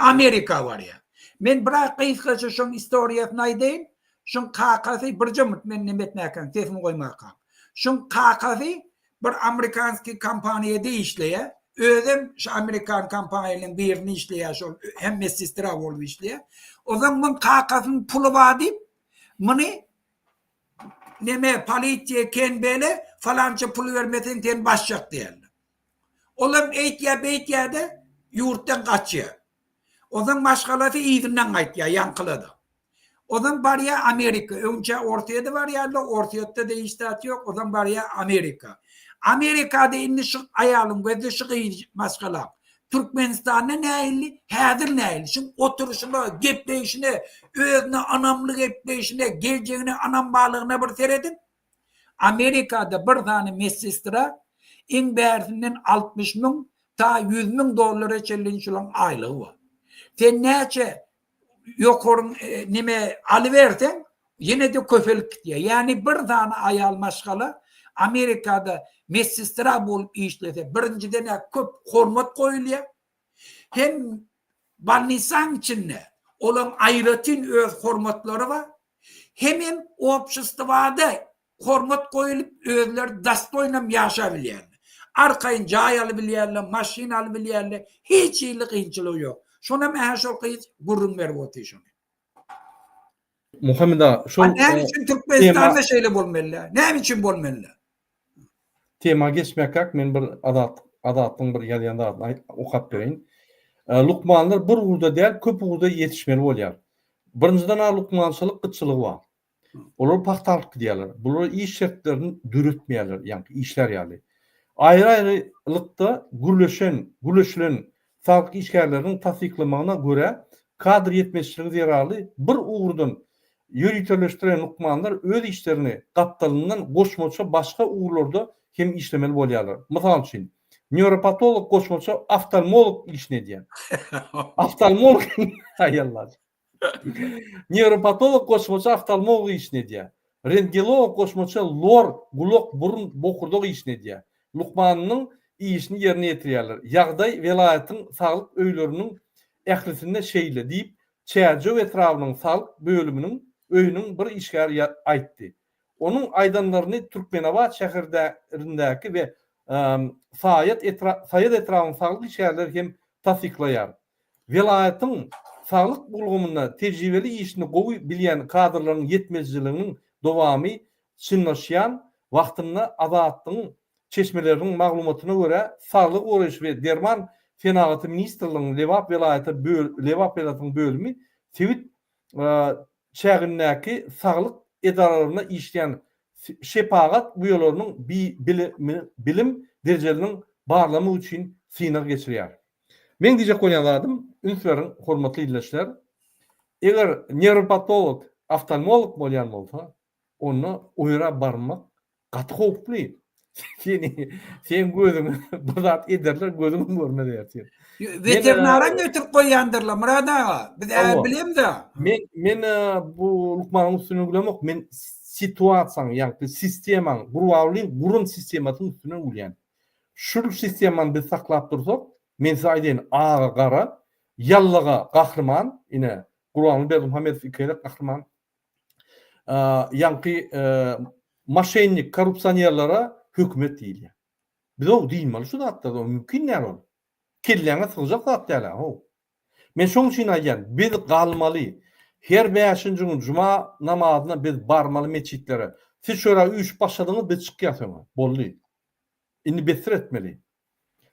Amerika barýar. Men biraz gysgaça şoň istoriýasyny aýdaýyn. Şoň kakasy birje minut men neme etmäkäm sesimi goýmakam. Şoň kakasy bir amerikanskiý kompaniýada işleýär. Özem şu amerikan kompaniýalaryň birinde işleýär şol hem medsestra bolup işleýär. Onsoň muň kakasynyň puly bar diýip muny neme polisiýa kenbele falança pul bermeseň seni basjak diýýärler. Olam eýtýär beýtýär-de ýurtdan gaçýar. Onsoň maşgalasy yzyndan gaýtýar ýaňkylada. Onsoň barýar Amerika. Öňçä Orsýede barýarlar, Orsýetde-de hiç zat ýok, onsoň barýar Amerika. Amerikada indi şu aýalyň gözde şu gyz maşgalaň. Türkmenistanda nähili, häzir nähili? Şu oturyşyna, gepleýşine, özüne ynamly gepleýşine, geljegine ynam barlygyna bir serediň. Amerikada bir sany medsestra iň bärsinden 60 müň ta 100 müň dollara çenli şolaň aýlygy bar. Sen näçe ýokaryň neme alyberseň ýene-de köpelip gidýär. Ýagny bir sany aýal maşgala Amerikada medsestra bolup işlese birinjiden-ä köp hormat goýulýar. Hem bolnisaň içinde olaň aýratyn öz hormatlary bar. Hemem obşestwada hormat goýulyp özleri dastoýnam ýaşabilýärler. Arkaýyn jaý alybilýärler, maşyn alybilýärler, hiç hili kynçylygy ýok. Şonam ähä şol gyz gürrüň berip otyr şony. Muhammet aga, şol Näme üçin Türkmenistanda şeýle bolmaly? Näme üçin bolmaly? Tema geçmekak men bir Azat Azatlygyň bir ýazýan zadyny okap bereýin. Lukmanlar bir ugurda däl, köp ugurda ýetişmeli bolýar. Birinjiden-ä lukmançylyk gytçylygy bar. Olar pagta alyp gidýärler. Bulara iş şertlerini döretmeýärler, ýaňky işlär ýaly. Aýry-aýrylykda gürleşen, gürleşilen saglyk işgärleriniň tassyklamagyna görä, kadr ýetmezçiligi zerarly bir ugurdan ýöriteleşdiren lukmanlar öz işlerini gapdalyndan goşmaça başga ugurlarda hem işlemeli bolýarlar. Mysal üçin, newropatolog goşmaça oftalmolog işini edýär. Oftalmolog, aý Alla. Newropatolog goşmaça oftalmolog işini edýär. Rentgenolog goşmaça lor, gulak, burun, bokurdak işini edýär. Lukmanynyň işini ýerine ýetirýärler. Ýagdaý welaýatyň saglyk öýleriniň ählisinde şeýle diýip, Çärjew etrabynyň saglyk bölüminiň öýüniň bir işgäri aýtdy. Onuň aýdanlaryny Türkmenabat şäherindäki we Saýat etrabynyň saglyk işgärleri hem tassyklaýar. Welaýatyň saglyk ulgamynda tejribeli işini gowy bilýän kadrlaryň ýetmezçiliginiň dowamy çynlaşýan wagtynda Azatlygyň çeşmeleriniň maglumatyna görä, Saglygy goraýyş we derman senagaty ministrliginiň Lebap welaýaty Lebap welaýatynyň bölümi sebit çägindäki saglyk edaralarynda işleýän şepagat uýalarynyň bilim derejeleriniň barlamak üçin synag geçirýär. Meň diýjek bolýan zadym, üns beriň hormatly ildeşler, eger newropatolog, oftalmolog bolýan bolsa, onda o ýere barmak gaty howply. Seni, seň gözüňe bir zat ederler, gözüňem görmez ertir. Weterinaram getirip goýýandyrlar Myrat aga. Biz ä bilemzä. Men men bu lukmanyň üstünden gülemok. Men situasiýaň, ýagny sistemaň, Gurbangulyň guran sistemasynyň üstünden gülýän. Şul sistemany biz saklap dursak, men size aýdaýyn, aga gara, ýallaga gahryman, ine, Gurbanguly Berdimuhamedow iki gezek gahryman, ýaňky moşennik, korrupsionerlere hökümet diýilýär. Biz o dynmaly şu zatlardan, mümkin däl ol. Kelläňe sygjak zat däl-ä, how. Men şoň üçin aýdýan, biz galmaly. Her bäşinji gün juma namazyna biz barmaly metjitlere. Siz şöra üýşüp başladyňyz, biz çykýas öňe. Boldy. Indi besdir etmeli.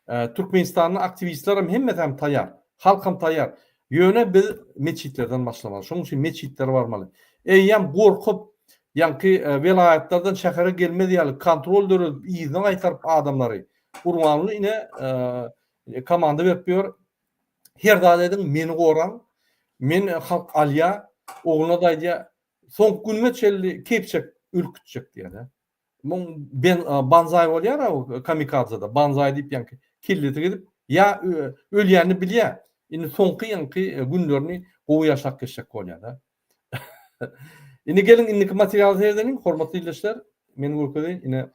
Türkmenistanda aktiwistlerem hemmesem taýýar. Halkam taýýar. Ýöne biz metjitlerden başlamaly. Şonuň üçin metjitlere barmaly. Eýýäm gorkup, ýaňky welaýatlardan şähere gelmez ýaly kontrol döredip, yzyna gaýtaryp adamlary. Gurbanguly ine komanda berip ýör. Her zat ediň, meni goraň. Men halk alýar. Ogluna-da aýdýar, soňky günüme çenli keýp çek, ölüp gitjek diýýär. Muň ben banzaý bolýar-a o kamikadzada, banzaý diýip ýaňky kellesi gidip, ýa ölýänini bilýär. Indi soňky ýaňky günlerini gowy ýaşap geçjek bolýar-da. Indi geliň indiki materiala seredeliň, hormatly ildeşler. Men görkezeýin, ine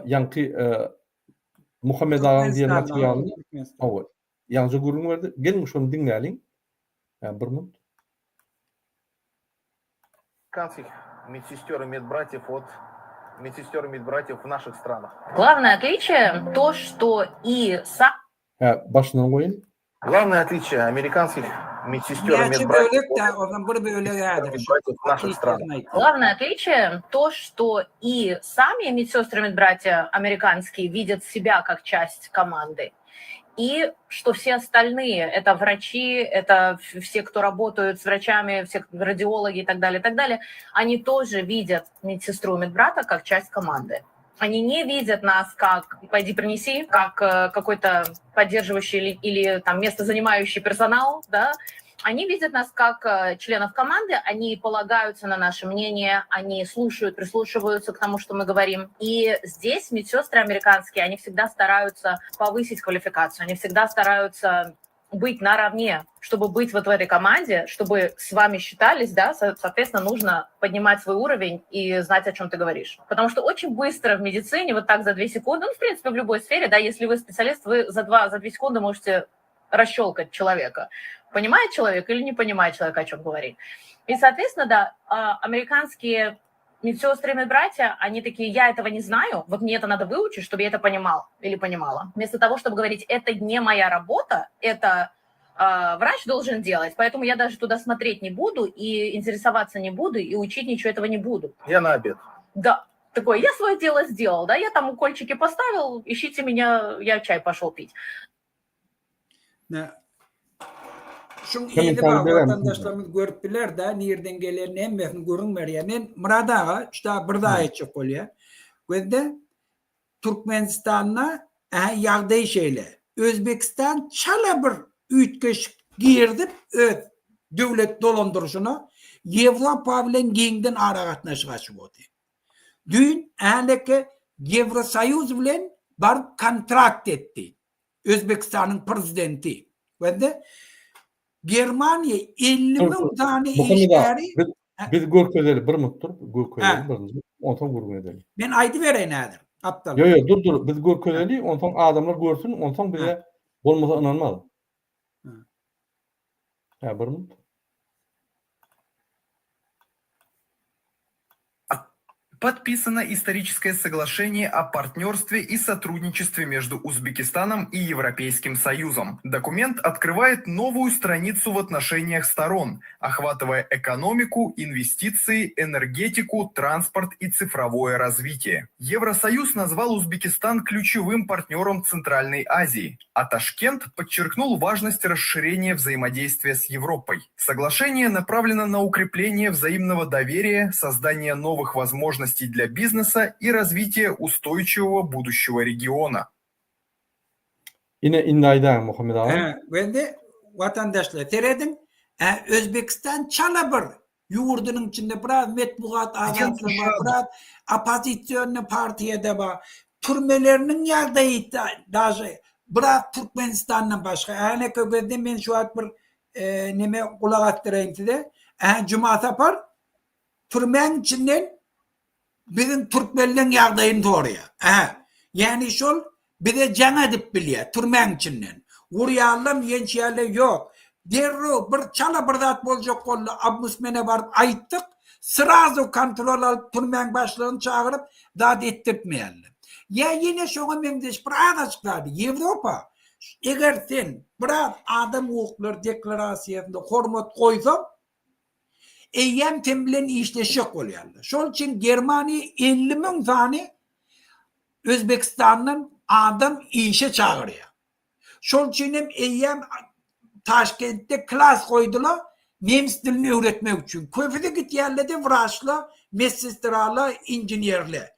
ýaňky Muhammet agaň diýen materialyny hawa, ýaňja gürrüň berdi. Geliň şony diňläliň. Bir minut. Американских медсестер и медбратьев от медсестер и медбратьев в наших странах. Главное отличие то, что и сам Hä, başyndan goýaýyn. Главное отличие американских медсестер и Näçe медбратьев bölek от da, ondan bir bölegi häzir. медбратьев в наших странах. Главное отличие то, что и сами медсестры и медбратья американские видят себя как часть команды, и что все остальные, это врачи, это все, кто работают с врачами, все радиологи и так далее, и так далее, они тоже видят медсестру и медбрата как часть команды. Они не видят нас как «пойди принеси», как э, какой-то поддерживающий или, или там место занимающий персонал, да. Они видят нас как э, членов команды, они полагаются на наше мнение, они слушают, прислушиваются к тому, что мы говорим. И здесь медсестры американские, они всегда стараются повысить квалификацию, они всегда стараются быть наравне, чтобы быть вот в этой команде, чтобы с вами считались, да, соответственно, нужно поднимать свой уровень и знать, о чем ты говоришь. Потому что очень быстро в медицине, вот так за две секунды, ну, в принципе, в любой сфере, да, если вы специалист, вы за, два, за две секунды можете расщелкать человека. Понимает человек или не понимает человек, о чем говорит. И, соответственно, да, а, американские медсестры и медбратья, они такие, я этого не знаю, вот мне это надо выучить, чтобы я это понимал или понимала. Вместо того, чтобы говорить, это не моя работа, это э, врач должен делать, поэтому я даже туда смотреть не буду и интересоваться не буду, и учить ничего этого не буду. Я на обед. Да, такой, я свое дело сделал, да, я там укольчики поставил, ищите меня, я чай пошел пить. Ne Şuň yzy bar watandaşlarymyz görüp biler da nirden gelenini hemmesini gürrüň berýär. Men Myrat aga şda bir zat aýtjak bolýar. Gözde Türkmenistanda ähä ýagdaý şeýle. Özbekistan çala bir üýtgeşik girizip öz döwlet dolandyryşyna Ýewropa bilen giňden aragatnaşyk açyp otyr. Düýn äleke Ýewrosoýuz bilen baryp kontrakt etdi. Özbekistanyň prezidenti we Germaniýa 50 müň sany işgäri Biz, biz görkezeli bir minut dur, görkezeli birinji, onsoň gürrüň edeli. Men aýdybereýin häzir. Gapdal. Ýok, ýok, dur, dur, biz görkezeli, onsoň adamlar görsün, onsoň bize bolmasa ynanmaz. Hä, bir minut. Подписано историческое соглашение о партнерстве и сотрудничестве между Узбекистаном и Европейским Союзом. Документ открывает новую страницу в отношениях сторон, охватывая экономику, инвестиции, энергетику, транспорт и цифровое развитие. Евросоюз назвал Узбекистан ключевым партнером Центральной Азии, а Ташкент подчеркнул важность расширения взаимодействия с Европой. Соглашение направлено на укрепление взаимного доверия, создание новых возможностей для бизнеса и развитие устойчивого будущего региона. Ine indi aýdaýyň Muhammet aga. Hä, wende watandaşlar serediň, hä, Özbekistan çala bir ýurdunyň içinde biraz metbugat azatlygy bar, biraz oppozisionnyý partiýada bar. Türmeleriniň ýagdaýy daže biraz Türkmenistandan başga. Hä, gözde men şu wagt bir neme gulak asdyraýyn size. Hä, Juma Sapar türmäň içinden biziň türkmenleň ýagdaýyny soraýar. Hä, ýagny şol bize jaň edip bilýär türmäň içinden. Urýarlarmy, ýençýärler, ýok. Derrew bir çala bir zat boljak boldy, ombudsmene baryp aýtdyk, srazu kontrol alyp türmäň başlygyny çagyryp zat etdirtmeýärler. Ýa ýene şoňa meňzeş bir azajyk zady, Ýewropa Eger sen biraz adam hukuklary deklarasiýasynda hormat goýsaň, eýýäm sen bilen işleşjek bolýarlar. Şol üçin Germaniýa 50 müň sany Özbekistandan adam işe çagyrýar. Şol üçin hem eýýäm Taşkentde klas goýdular, nemes dilini öwretmek üçin. Köpüsi gitýärler-de wraçlar, medsestralar, inženerler.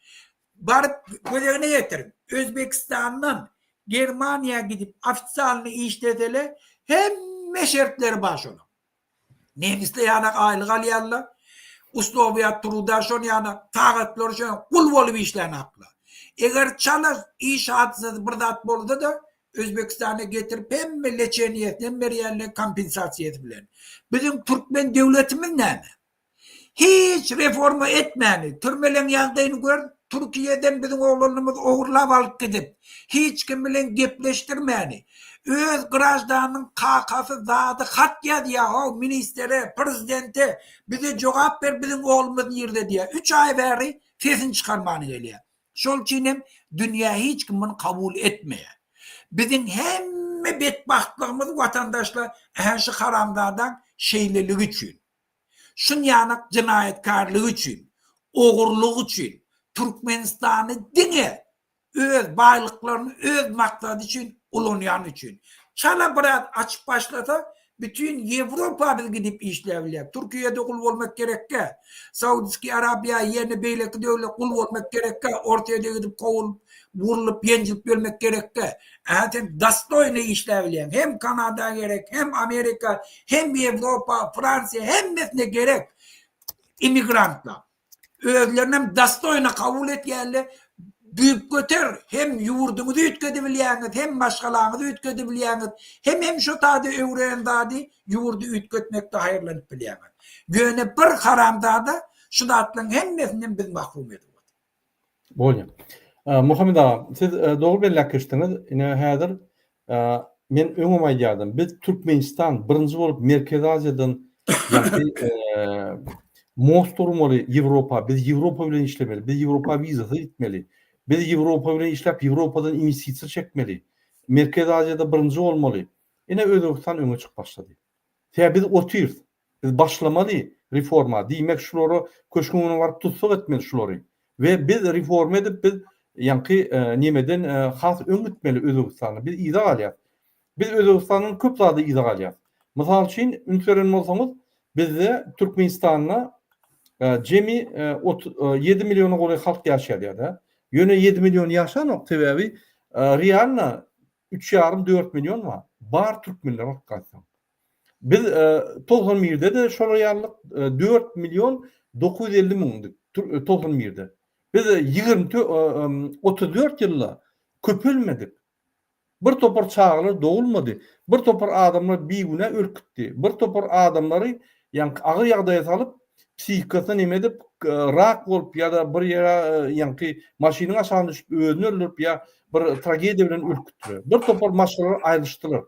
Baryp göz öňüne getiriň, Özbekistandan Germaniýa gidip ofisialny işlesele hemme şertleri bar şonuň. Nemisler ýanak aýlyk alýarlar, uslowiýa truda şon ýanak, sagatlary şon ýanak, gul bolup işlänaklar. Eger çala iş hadysasy bir zat bolsa-da Özbekistana getirip hemme leçeniýesini hem berýärler kompensasiýasy bilen. Biziň türkmen döwletimiz näme? Hiç reforma etmäni, türmeleň ýagdaýyny gör, Türkiýeden biziň oglanymyz ogurlap alyp gidip, hiç kim bilen gepleşdirmäni, öz graždanyň kakasy zady hat ýazýa how ministere, prezidente, bize jogap ber biziň oglumyz nirde diýýä, üç aý bäri sesini çykarmany gelýä. Şol üçin hem dünýä hiç kim muny kabul etmeýär. Biziň hemme betbagtlygymyz watandaşlar ähä şu haramzadaň şeýleligi üçin. Şunýanak jenaýatkarlygy üçin, ogurlygy üçin Türkmenistany diňe öz baýlyklaryny öz maksady üçin ulanýany üçin. Çala biraz açyp başlasa, Bütin Ýewropa biz gidip işläbilýäk. Türkiýede gul bolmak gerekkä. Saudskiý Arabiýa ýene beýleki döwlet gul bolmak gerekkä. Ortaýada gidip kowulyp, wurlup, ýenjilip ýörmek gerekkä. Ä sen dostoýny işläbilýäň. Hem Kanada gerek, hem Amerika, hem Ýewropa, Fransiýa hemmesine gerek immigrantlar. Özlerinem dostoýno kabul etýärler. Düýpgöter hem ýurduňyzy üýtgedibilýäňiz, hem maşgalaňyzy üýtgedibilýäňiz, hem hem şo taýda öwrenen zady ýurdy üýtgetmekde haýyrlanyp bilýäňiz. Ýöne bir haramzada şu zatlaryň hemmesinden biz mahrum edip otyr. Bolýar. Muhammet aga, siz dogry belläp geçdiňiz. Ine häzir men öňem aýdýardym. Biz Türkmenistan birinji bolup Merkezi Aziýadan ýagny most gurmaly Ýewropa. Biz Ýewropa bilen işlemeli. Biz Ýewropa wizasyz gitmeli. Biz Ýewropa bilen işläp Ýewropadan inwestisiýa çekmeli. Merkezi Aziýada birinji bolmaly. Ine Özbegistan öňe çykyp başlady. Sebäbi biz otyrys. Biz başlamaly reforma, diýmek şulary köşgüň öňüne baryp tussag etmeli şulary. We biz reforma edip biz ýaňky nemeden has öň gitmeli Özbegistandan. Biz yza galýas. Biz Özbegistandan köp zada yza galýas. Mysal üçin üns beren bolsaňyz bizde Türkmenistanda jemi 7 milliona golaý halk ýaşaýar ýa-da. Ýöne 7 million ýaşanok sebäbi realno üç ýarym dört million bar. Bar türkmenler alyp gaýtsaň. Biz 91-de-de şolar ýalylyk 4 million 950 müňdik 91-de. Biz 20 34 ýylda köpelmedik. Bir topar çagalar dogulmady. Bir topar adamlar bigünä ölüp gitdi. Bir topar adamlary ýaňky agyr ýagdaýa salyp, psihikasyna neme edip, rak bolup ýa-da bir ýere ýaňky maşynyň aşagyna düşüp özüni öldürip ýa bir tragediýa bilen ölüp gitdiler. Bir topar maşgalalar aýrylyşdylar.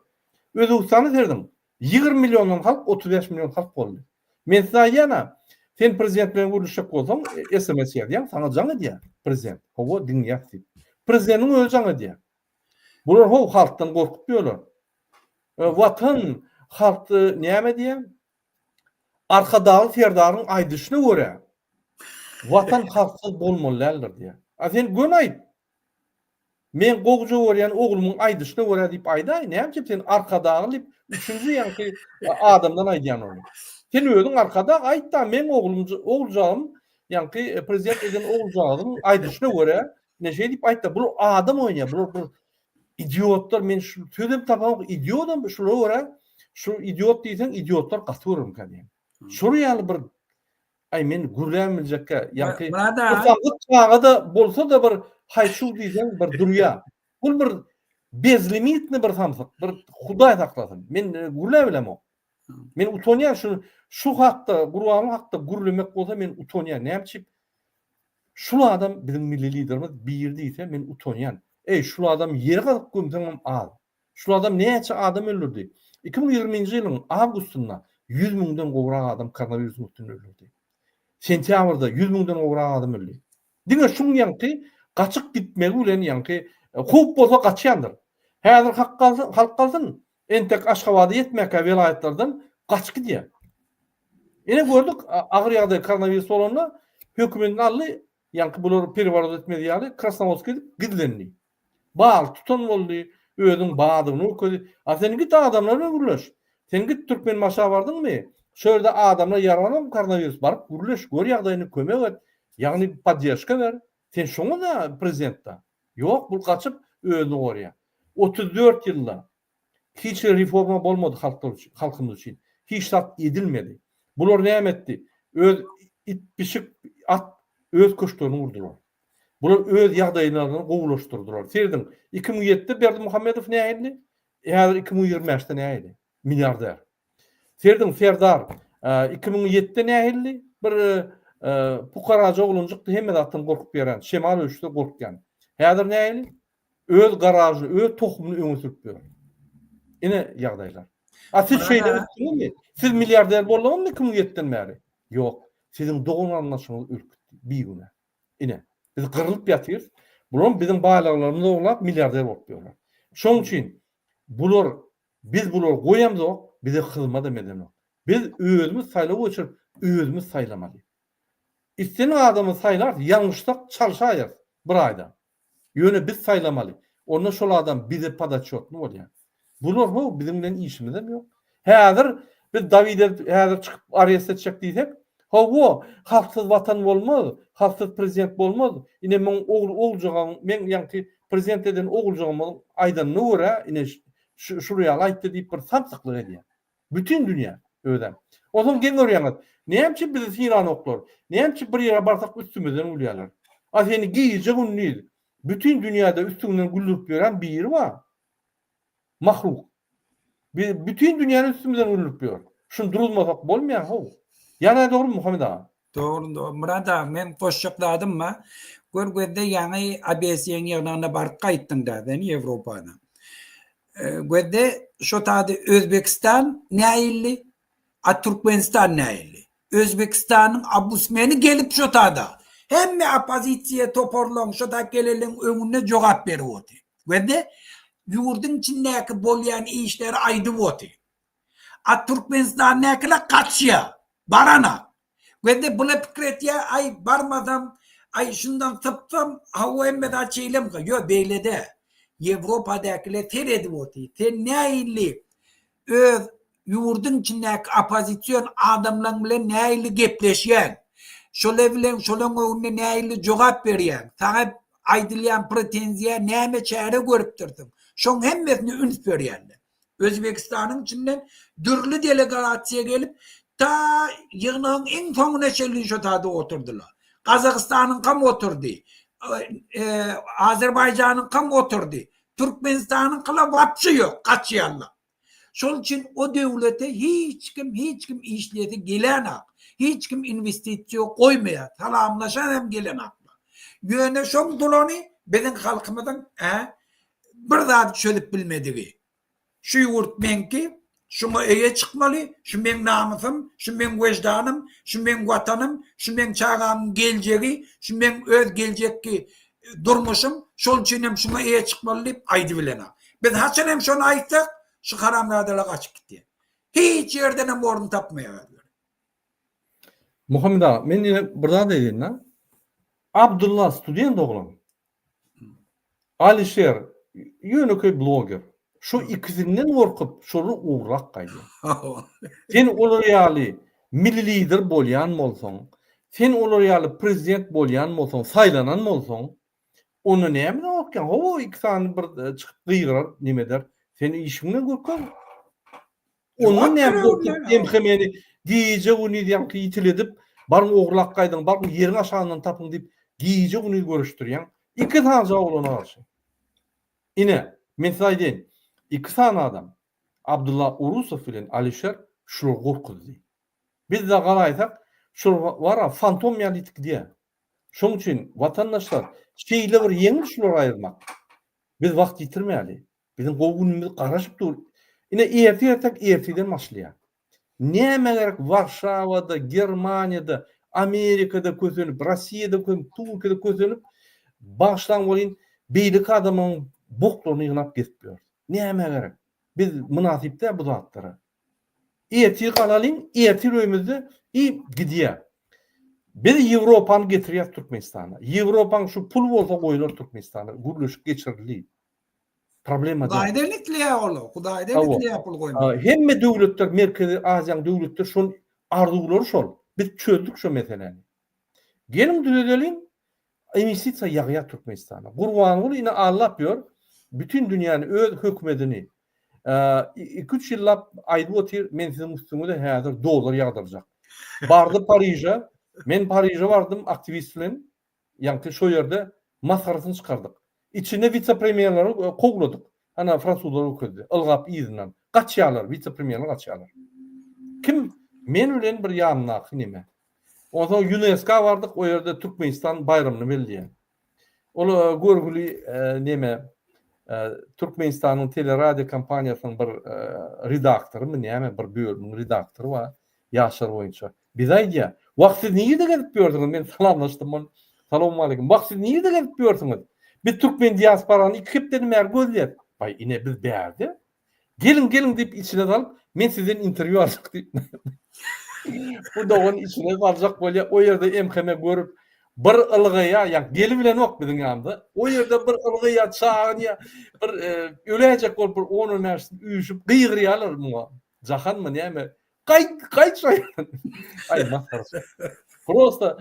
Özbegistana serediň, 20 milliondan halk 35 million halk boldy. Men size aýdýan-a, sen prezident bilen gürleşjek bolsaň, SMS ýazýaň, saňa jaň edýär prezident. Hawa, diňleýäs diýip. Prezidentiň özi jaň edýär. Bular how halkdan gorkup ýörler. Watan, halk näme diýýär? Arkadagly Serdaryň aýdyşyna görä, Watan halksyz bolmaly däldir diýýär. A sen göni aýt. Men gowja görýän oglumyň aýdyşyna görä diýip aýdaý, näme üçin sen Arkadagly diýip üçünji ýaňky adamdan aýdýan ony. Sen özüň Arkadag aýtda meň oglum oguljagym ýaňky prezident eden oguljagymyň aýdyşyna görä ne şeý diýip aýtda bular adam oýnaýar bular bir idiotlar men şu sözem tapamok idiodam şulara görä şu idiot diýseň idiotlar gaty görürmikä diýen. Şular ýaly bir Aý men gürläbem biljekkä ýaňky samsyk çaga-da bolsa-da bir haý-şuw diýseň bir durýa. Bul bir bezlimitny bir samsyk, bir hudaý saklasyn. Men e, gürläp bilemok. Men utanýan şu şu hakda, Gurbanguly hakda gürlemek bolsa men utanýan. Näme üçin? Şul adam biziň milli liderimiz biri diýse men utanýan. Eý, şul adam ýeri gazyp gömseňem az. Şul adam näçe adam öldürdi? 2020-nji ýylyň awgustynda 100 müňden gowrak adam koronawirusyň üstünde öldürdi. Sentýabrda 100 müňden gowrak adam öldi. Diňe şuň ýaňky gaçyp gitmegi bilen ýaňky e, howp bolsa gaçýandyr. Häzir hak galsyn, halk galsyn, entek Aşgabada ýetmäkä welaýatlardan gaçyp gidýär. Ine gördük, agyr ýagdaý koronawirus bolanda hökümetini aldy, ýaňky bular pereworot etmez ýaly Krasnowodska gidip gizlendi. Bal tutan boldy, özüniň badygyny görkezdi. A sen git adamlar bilen gürleş. Sen git Türkmenbaşa bardyňmy? Şo ýerde adamlar ýaranokmy koronawirus? Baryp gürleş, gör ýagdaýyny, kömek et. Ýagny podderşka ber. Sen şoňa-da prezident-da. Ýok, bul gaçyp özüni gorýar. 34 ýylda hiç bir reforma bolmady halklar üçin, halkymyz üçin. Hiç zat edilmedi. Bular näme etdi? Öz it, pişik, at öz köşklerini gurdular. Bular öz ýagdaýlaryny gowulaşdyrdylar. Serediň, 2007-de Berdimuhamedow nähili? Häzir 2025-de nähili? Milliarder. Serediň, Serdar 2007-de nähili? Bir pukaraja oglanjykdy, hemme zatdan gorkup ýören, şemal öwüşse gorkýan. Häzir nähili? Öz garažyny, öz tohumyny öňe sürüp ýör. Ine ýagdaýlar. A siz şeýle ösdüňizmi? Siz milliarder bolduňyzmy 2007-den bäri? Ýok. Siziň dogan-garyndaşyňyz ölüp gitdi, bigünä. Ine, biz gyrlyp ýatyrys. Bulam biziň baýlyklarymyzy ogurlap milliarder bolup ýörler. Şonuň üçin bular biz bulary goýamzok, bize hyzmadam edenok. Biz özümiz saýlaw geçirip, özümiz saýlamaly. Islendik adamy saýlarys, ýalňyşsak çalşaýarys bir aýda. Ýöne biz saýlamaly. Onda şol adam bize podaçýotny bolýar. Bular how biziň bilen işimizem ýok. Häzir biz Dawid edip häzir çykyp arest etjek diýsek, hawa, halksyz watan bolmaz, halksyz prezident bolmaz. Ine meň ogul oguljagam, meň ýaňky prezident eden oguljagymyň aýdanyna görä, ine şul ýaly aýtdy diýip bir samsyklyk edýär. Bütin dünýä özem. Onsoň geň görýäňiz, näme üçin bizi sylanoklar? Näme üçin bir ýere barsak üstümizden gülýärler? A seni gije-gündiz bütin dünýäde üstüňden güldürip ýören biri bar. Mahluk. Bi bütin dünýäni üstümizden güldürip ýör. Şuny duruzmasak bolmaýar how. Ýa dogrymy Muhammet aga? Dogry, dogry. Myrat aga, men goşjak zadym bar. Gör gözde ýaňy ABS-iň ýygnagyna baryp gaýtdyň-da sen Ýewropada. Gözde şo taýda Özbegistan näilli, a Türkmenistan näilli. Özbegistanyň obusmeni gelip şo taýda hemme oppozisiýa toparlaryň şo taýda gelenleň öňünde jogap berip otyr. Gözde ýurduň içindäki bolýan işleri aýdyp otyr. A Türkmenistandäkiler gaçýar, baranak. Gözde bula pikir etýär, aý barmasam, aý şundan sypsam, hawa hemme zat şeýlemika. Ýok, beýle däl. Ýewropadäkiler seredip otyr. Sen nähili öz ýurduň içindäki oppozision adamlaň bilen nähili gepleşýäň? Şolar bilen şolaň öňünde nähili jogap berýäň? Saňa aýdylýan pretenziýa näme çäre görüpdirsiň? Şoň hemmesine üns berýärler. Özbegistanyň içinden dürli delegasiýa gelip, ta ýygnagyň iň soňuna çenli şo taýda oturdylar. Gazagystanyňkam oturdy, Azerbaýjanyňkam oturdy. Türkmenistanyňkylar wapşe ýok, gaçýarlar. Şol üçin o döwlete hiç kim, hiç kim işlesi gelenok. Hiç kim inwestisiýa goýmaýar, salamlaşan hem gelenoklar. Ýöne şoň dulany biziň halkymyzyň, ä, bir zady çözüp bilmedigi. Şu ýurt meňki, şuňa eýe çykmaly, şu meň namysym, şu meň weždanym, şu meň watanym, şu meň çagamyň geljegi, şu meň öz geljekki durmuşym, şol üçin hem şuňa eýe çykmaly diýip aýdybilenok. Biz haçan hem şony aýtsak, şu haramzadalar gaçyp gitýär. Hiç ýerden hem orun tapmaýar özleri. Muhammet aga, men ýene bir zat aýdaýyn-da. Abdylla student oglan. Alişer ýönekeý bloger. Şu ikisinden gorkup şolar ugrak gaýdýar. Sen olar ýaly milli lider bolýan bolsaň, sen olar ýaly prezident bolýan bolsaň, saýlanan bolsaň, onda nämeden gorkýaň? Hawa, iki sany bir çykyp gygyrar, neme eder. Sen işiňden görkez. Ondan näme gorkup MHM-ni gije-gündiz ýaňky ýitiledip, baryň ogurlap gaýdyň, baryň ýeriň aşagyndan tapyň diýip, gije-gündiz göreşdirýäň. Iki sany oglana garşy. Ine, men size aýdaýyn, iki sany adam, Abdylla Urusow bilen Alişer şulary gorkuzdy. Biz-de galaýsak, şular bar-a, fantom ýaly ýitip gidýär. Şonuň üçin, watandaşlar, şeýle bir ýeňil şulary aýyrmak. Biz wagt ýitirmäli. Biziň gowy günümiz garaşyp dur. Ine ertir ertek ertirden başlaýar. Näme gerek Warşawada, Germaniýada, Amerikada kösenip, Rossiýada kösenip, Türkiýede kösenip, bagyşlaň welin beýleki adamlaryň boklaryny ýygnap gezip ýörüs. Nämä gerek? Biz mynasyp däl bu zatlara. Ertir galalyň, ertir öýümizde i gidýär. Biz Ýewropany getirýäs Türkmenistana. Ýewropaň şu pul bolsa goýlar Türkmenistana. Gürleşik geçirildi. Problema däl. Hudaýdan isleýär ol. Hudaýdan isleýär pul goýmak. Hemme döwletler Merkezi Aziýanyň döwletleri şol arzuwlary şol. Biz çözdük şo meseläni. Geliň düzedeliň. Inwestisiýa ýagýar Türkmenistana. Gurbanguly ine allap ýör. Bütin dünýäni öz hökümetini 2-3 ýyllap aýdyp otyr, men siziň üstüňize häzir dollar ýagdyrjak. Bardy Pariže, men Pariže bardym aktiwist bilen. Ýaňky şo ýerde masgarasyny çykardyk. Içinde wise-premýerleri kowladyk. Ana, fransuzlar görkezdi. Ylgap yzyndan. Gaçýarlar, wise-premýerler gaçýarlar. Kim? Men bilen bir ýanyndaky neme. Onsoň ÝUNESKO bardyk, o ýerde Türkmenistan baýramyny belleýär. Ol görgüli neme, Türkmenistanyň teleradio kompaniýasynyň bir redaktorymy näme, bir bölümiň redaktory bar. Ýaşlar boýunça. Bize aýdýar, Wah, siz nirede gezip ýörsüňiz? Men salamlaşdym ol. Salowmaleýkim. Wah, siz nirede gezip ýörsüňiz? Biz türkmen diasporany iki hepdeden bäri gözleýäs. Baý, ine biz bärde. Geliň, geliň diýip içine salyp, men sizden interwýu aljak diýip. Bu dogan içine saljak bolýar. O ýerde MHM görüp, bir ylgaýar, ýa gelibilenok biziň ýanymyza. O ýerde bir ylgaýar, çagynýar, bir öläýjek bolup bir on-on bäşisi üýşüp gygyrýarlar muňa. Jahanmy näme? Gaýt, gaýt şo ýerden. Aý masgara. Prosta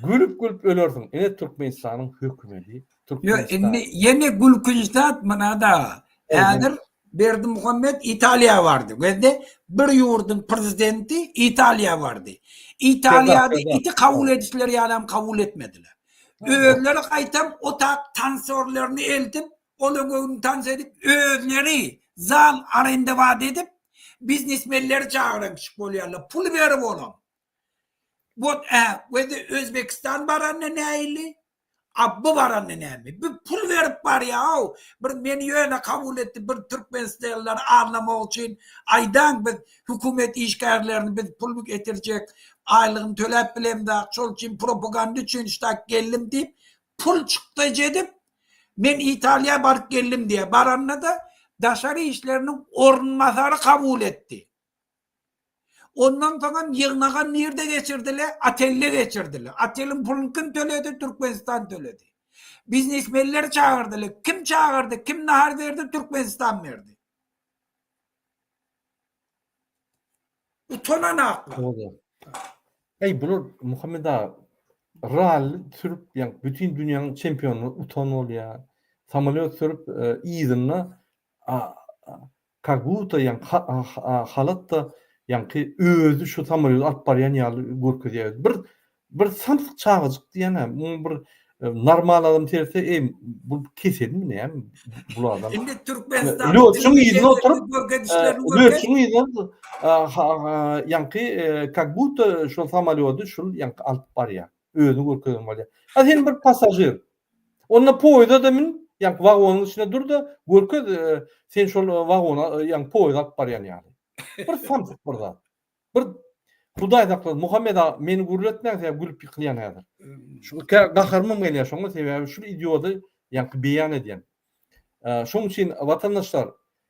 gülüp gülüp ölersiň. Ine Türkmenistanyň hökümeti. Ýok, indi ýene gülkünç zat munada. Häzir Berdimuhamet Italiýa bardy. Gözde bir ýurduň prezidenti Italiýa bardy. Italiýada iti kabul edişleri ýalam kabul etmediler. Özleri gaýtam otag tansorlaryny eltip, ola göwün tans edip, özleri zal arendewat edip, biznesmenleri çagyran kişi bolýarlar. Pul berip olam. Wot ä, gözde Özbekistan baranda nähili? A bu baranda näme? Bu pul berip barýa-ow. Bir meni ýöne kabul etdi, bir türkmenistanlylary aldamak üçin aýdaň biz hökümet işgärlerini biz pul getirjek, aýlygyny töläp bilemzok, şol üçin propaganda üçin ştak geldim diýip, pul çykdajy edip, men Italiýa baryp geldim diýýär. Baranda-da daşary işleriniň orunbasary kabul etdi. Ondan soňam ýygnagy nirde geçirdiler? Otelde geçirdiler. Oteliň puluny kim töledi? Türkmenistan töledi. Biznesmenleri çagyrdylar. Kim çagyrdy? Kim nahar berdi? Türkmenistan berdi. Utananaklar. Eý bular Muhammet aga rally sürüp ýa bütin dünýäniň çempiony utan bolýar. Samolýot sürüp yzynda Kak budda ýaňky halatda ýaňky özi şu samolýoty alyp barýan ýaly görkezýär. Bir bir samsyk çagajyk diýýän-ä, muň bir normal adam seretse, eý, bu keselmi näme bu adam? Indi Türkmenistan Lötçüň yzyna oturyp, lötçüň yzyna ýaňky kak budda şol samolýoty şul ýaňky alyp barýar. Özüni görkezen bolýar. A sen bir passažir. Onda poýeza-da min, ýaňky wagonyň içinde dur-da, görkez, sen şol wagona, ýaňky poýeza alyp barýan ýaly. Bir samsyk bir zat. Bir Hudaý saklasyn, Muhammet aga, meni gürletmäň, sebäbi gülüp ýykylýan häzir. Şu gaharymam gelýär şoňa, sebäbi şul idiody ýaňky beýan edýän. Şoň üçin watandaşlar,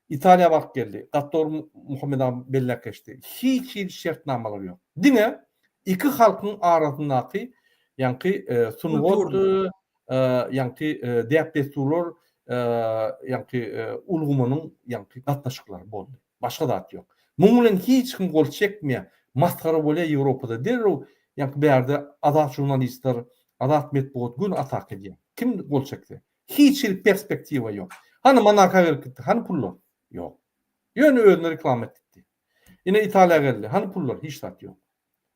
Italiýa baryp geldi. Gaty dogry Muhammet aga belläp geçdi. Hiç hili şertnamalar ýok. Diňe iki halkyň arasyndaky ýaňky sungat, ýaňky däp-dessurlar, ýaňky ulgamynyň ýaňky gatnaşyklary boldy. Başga zat ýok. Muň bilen hiç kim gol çekmeýär. Masgara bolýar Ýewropada. Derrew ýaňky bärde azat žurnalistler, azat metbugat göni ataka edýär. Kim gol çekse. Hiç hili perspektiwa ýok. Hany Monaka gelip gitdi, hany pullar? Ýok. Ýöne özüni reklama etdi. Ine Italiýa geldi, hany pullar? Hiç zat ýok.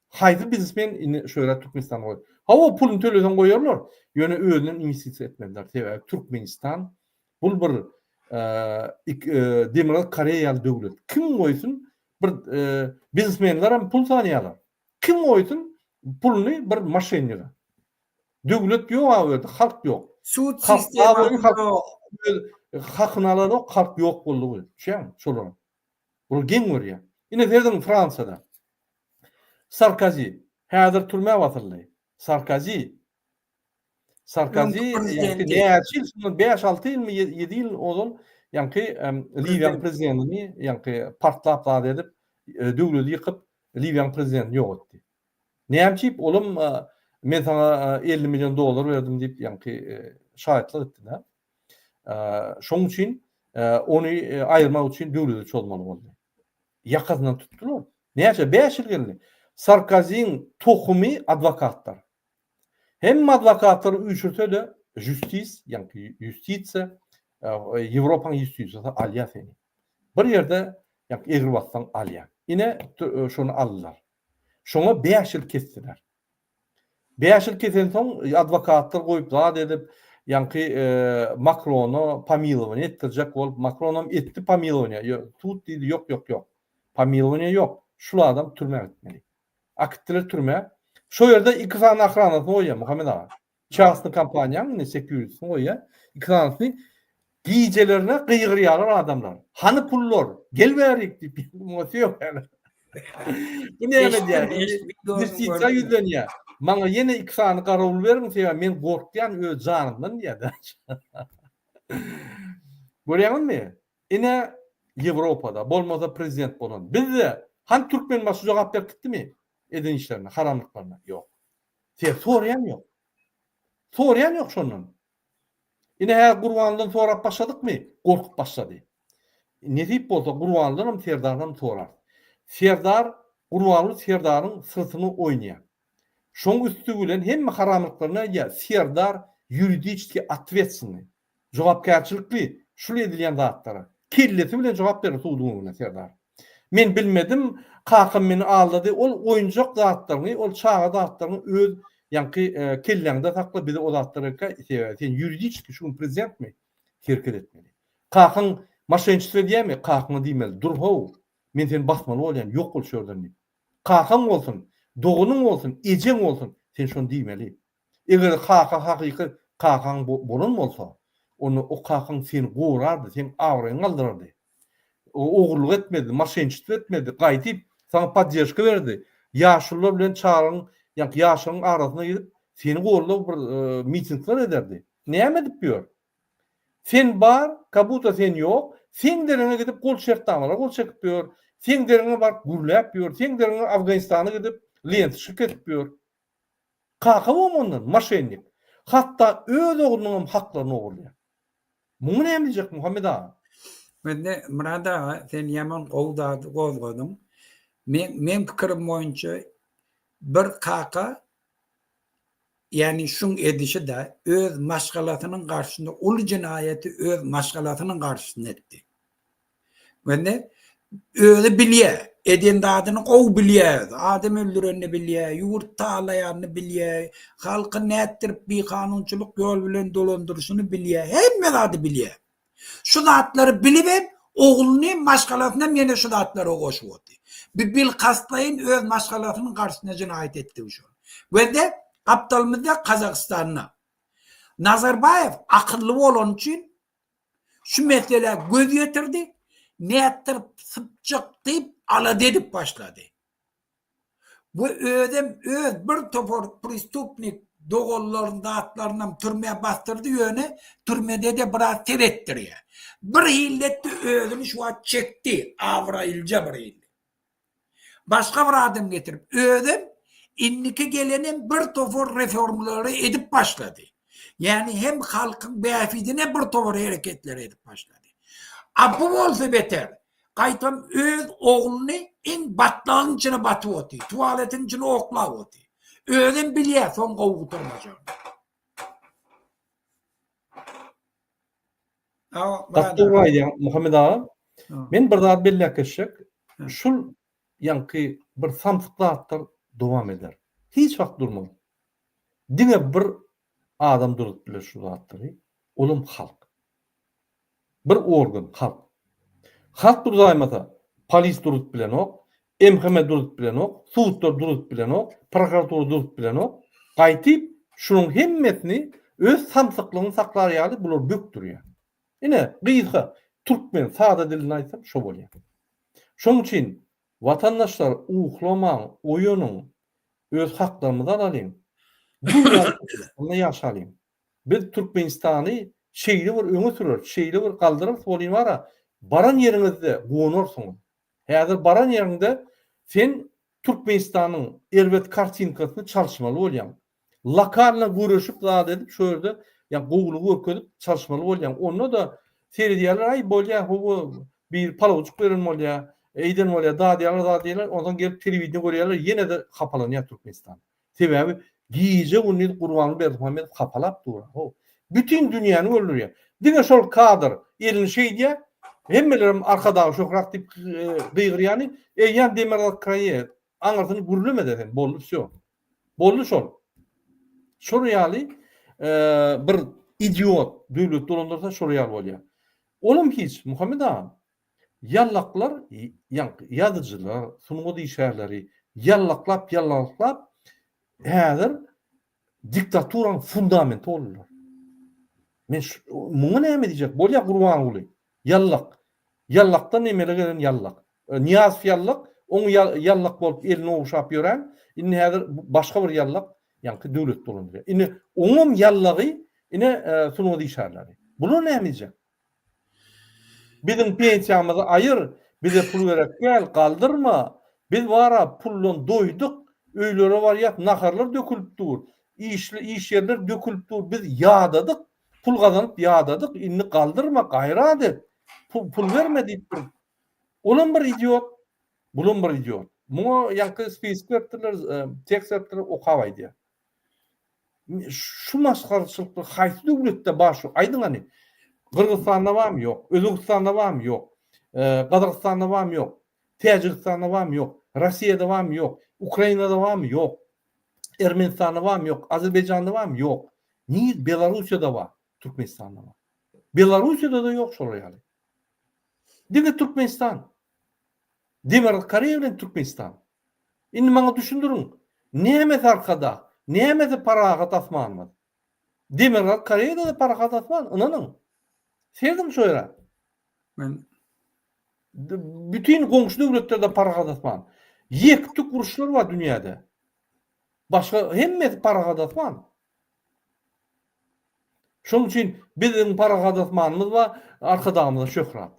Haýsy biznesmen indi şu ýere Türkmenistana goýar? Hawa, puluny töleseň goýarlar. Ýöne özünden inwestisiýa etmezler. Sebäbi Türkmenistan bul bir Demirgazyk Koreýa ýaly döwlet. Kim goýsun? Bir biznesmenler hem pul sanýarlar. Kim goýsun puluny bir moşennige? Döwlet ýok a o ýerde, halk ýok. Sud sistemasy ýok. Hakyny alanok, halk ýok boldy. Düşýäňmi? Şolara. Bular geň görýär. Ine serediň Fransiýada. Sarkozi häzir türmä basyldy. Sarkozi Sarkozi ýaňky näçe ýyl şundan 5-6 ýylmy 7 ýyl ozal ýaňky Liwiýanyň prezidentini ýaňky partlap zat edip döwleti ýykyp Liwiýanyň prezidentini ýok etdi. Näme diýip olam men saňa 50 million dollar berdim diýip ýaňky şaýatlyk etdi-de. Şoň üçin ony aýyrmak üçin döwleti çozmaly boldy. Ýakasyndan tutdular. Näçe? 5 ýyl geldi. Sarkoziň tohumy adwokatlar. Hemme adwokatlary üýşürse-de justis, ýaňky ýustisiýa, Ýewropanyň ýustisiýasy alýar seni. Bir ýerde ýaňky egri bassaň alýar. Ine şony aldylar. Şoňa 5 ýyl kesdiler. 5 ýyl kesensoň adwokatlar goýup zat edip, ýaňky Makrona pomilowaniýa etdirjek bolup, Makronam etdi pomilowaniýa, sud diýdi, ýok, ýok, ýok. Pomilowaniýa ýok. Şul adam türmä gitmeli. Akitdiler türmä. Şo ýerde iki sany ohranasyny goýýar Muhammet aga. Çasny kompaniýaň indi security'sini goýýar. Iki sanysyny gijelerine gygyrýarlar adamlar. Hany pullar? Gel bärik diýip muňa söýýärler. Bu näme diýýär? Ýustisiýa ýüzlenýär. Maňa ýene iki sany garawul beriň, sebäbi men gorkýan öz janymdan diýýär. Görýäňizmi? Ine Ýewropada, bolmasa prezident bolan. Bizde hany Türkmenbaşy jogap berip gitdimi eden işlerine, haramlyklaryna? Ýok. Sebäbi soraýan ýok. Soraýan ýok şondan. Ine häzir Gurbanlydan sorap başladykmy? Gorkup başlady. Nesip bolsa Gurbanlydanam Serdardanam sorarys. Serdar Gurbanguly Serdaryň syrtyny oýnaýar. Şoň üsti bilen hemme haramlyklaryny aýdýar. Serdar ýuridiçeskiý otwetsennyý. Jogapkärçilikli şul edilýän zatlara. Kellesi bilen jogap berer suduň öňünde Serdar. Men bilmedim, kakam meni aldady, ol oýunjak zatlaryňy, ol çaga zatlaryňy öz ýaňky kelläňde sakla, bize o zatlar gerekkä, sebäbi sen ýuridiçeskiý şu gün prezidentmi? Hereket etmeli. Kakaň moşenniçestvo edýärmi? Kakaňa diýmeli, dur how, men seni basmaly bolýan, ýok bol şu ýerden diýip. Kakaň bolsun, doganyň bolsun, ejeň bolsun, sen şony diýmeli. Eger kaka hakyky kakaň bolan bolsa, onda o kakaň seni gorardy, seň abraýyňy galdyrardy. Ogurlyk etmezdi, moşenniçestvo etmezdi, gaýdyp saňa podderžka bererdi. Ýaşulular bilen çagaň, ýaňky ýaşlaryň arasyna girip, seni gollap bir mitingler ederdi. Näme edip ýör? Sen bar, kabuta sen ýok, seň deregiňe gidip gol şertnamalara gol çekip ýör, seň deregiňe baryp gürläp ýör, seň deregiňe Afganistana gidip lentişka kesip ýör. Kaka bom ondan, moşennik. Hatda öz oglunyňam haklaryny ogurlaýar. Muňa näme diýjek Muhammet aga? Indi Myrat aga sen ýaman gowy zady gozgadyň. Men meň pikirim boýunça bir kaka Ýagny şuň edişi-de öz maşgalasynyň garşysynda uly jenaýaty öz maşgalasynyň garşysynda etdi. Indi özi bilýär, eden zadyny gowy bilýär özi. Adam öldürenini bilýär, ýurt talaýanyny bilýär, halky nätdirip bikanunçylyk ýol bilen dolandyryşyny bilýär, hemme zady bilýär. Şu zatlary bilibem ogluny maşgalasynam ýene şu zatlara goşup oty. Bi bilkastlaýyn öz maşgalasynyň garşysyna jenaýat etdigi şol. Gözde gapdalymyzda Kazagystanda. Nazarbaýew akylly bolany üçin şu meselä göz ýetirdi, nätdirip sypjak diýip alada edip başlady. Bu özem öz bir topar prestupnik doganlaryny zatlarynam türmä basdyrdy ýöne türmedede biraz seretdirýä. Bir hilletdi özüni şu wagt çekdi abraýlyja bir hilli. Başga bir adam getirip özem indiki gelenem bir topar reformlary edip başlady. Ýagny hem halkyň bähbidine bir topar hereketleri edip başlady. A bu bolsa beter. Gaýtam öz ogluny iň batlagyň içine batyp otyr, tualetiň içine oklap otyr. Özem bilýär soň gowy gutarmajagyny. Gaty dogry aýdýaň Muhammet aga. Men bir zat belläp geçjek. Şul ýaňky bir samsyk zatlar dowam eder. Hiç wagt durmaz. Diňe bir adam durup biler şu zatlary, olam halk. Bir organ, halk. Halk durzaýmasa, polis durup bilenok, MHM durup bilenok, sudlar durup bilenok, prokuratura durup bilenok. Gaýtyp, şunuň hemmesini öz samsyklygyny saklar ýaly bular bökdürýär. Ine, gysga türkmen sada dilinde aýtsam şo bolýar. Şonuň üçin watandaşlar uhlamaň, oýanyň, öz haklarymyzy alalyň. Gül ýaly Türkmenistanda ýaşalyň. Biz Türkmenistany şeýle bir öňe süreris, şeýle bir galdyrarys welin bara, baran ýeriňizde guwanarsyňyz. Häzir baran ýeriňde sen Türkmenistanyň erbet kartinkasyny çalyşmaly bolýaň. Lokalno göreşip zat edip şo ýerde ýa gowulygy görkezip çalyşmaly bolýaň. Onda-da seredýärler, aý bolýa hawa biri palawjyk beren bolýa, eýden bolýa, dadýarlar zat diýýärler, onsoň gelip telewideniýe görýärler ýene-de hapalanýar Türkmenistan. Sebäbi gije-gündiz Gurbanguly Berdimuhamedow hapalap dur. How. Bütin dünýäni öldürýär. Diňe şol kadr elini şeýdýär, hemmelerem Arkadag şöhrat diýip gygyrýany, eýýäm demirgazyk Koreýa aňyrsyny gürlemede sen, boldy wsýo. Boldy şol. Şol ýaly bir idiot döwlet dolandyrsa şol ýaly bolýar. Olam hiç, Muhammet agam. Ýallaklar, ýaňky ýazyjylar, sungat işgärleri ýallaklap, ýallaklap häzir diktaturanyň fundamenti boldular. Men muňa näme diýjek? Bolýar Gurbanguly. Ýallak. Ýallakdan emele gelen ýallak. Nyýazow ýallak, oň ýallak bolup elini ogşap ýören, indi häzir başga bir ýallak, ýaňky döwlet dolandyrýar. Indi oňam ýallagy ine sungat işgärleri. Bular näme diýjek? Biziň pensiýamyzy aýyr, bize pul gerek däl, galdyrma. Biz bar-a puldan doýduk, öýlere barýas, naharlar dökülip dur, işli iş ýerler dökülip dur, biz ýadadyk, pul gazanyp ýadadyk, indi galdyrma, gaýrat et, pul berme diýip bir, olam bir idiot. Bulam bir idiot. Muňa ýaňky spisik beripdirler, tekst beripdirler, okap aýdýar. Şu masgaraçylyklar haýsy döwletde bar şu? Aýdyň hany. Gyrgyzystanda barmy? Ýok. Özbegistanda barmy? Ýok. Gazagystanda barmy? Ýok. Täjigistanda barmy? Ýok. Rossiýada barmy? Ýok. Ukrainada barmy? Ýok. Ermenistanda barmy? Ýok. Azerbaýjanda barmy? Ýok. Nir Belarussiýada bar, Türkmenistanda bar. Belarussiýada-da ýok şolar ýaly. Diňe Türkmenistan. Demirgazyk Koreýa bilen Türkmenistan. Indi maňa düşündiriň, nämesi Arkadag, nämesi parahat asmanymyz? Demirgazyk Koreýada-da parahat asman, ynanyň. Serediň şo ýere. Men Bütin goňşy döwletlerde parahat asman. Ýek-tük uruşlar bar dünýäde. Başga hemmesi parahat asman. Şonuň üçin biziň parahat asmanymyz bar, Arkadagymyza şöhrat.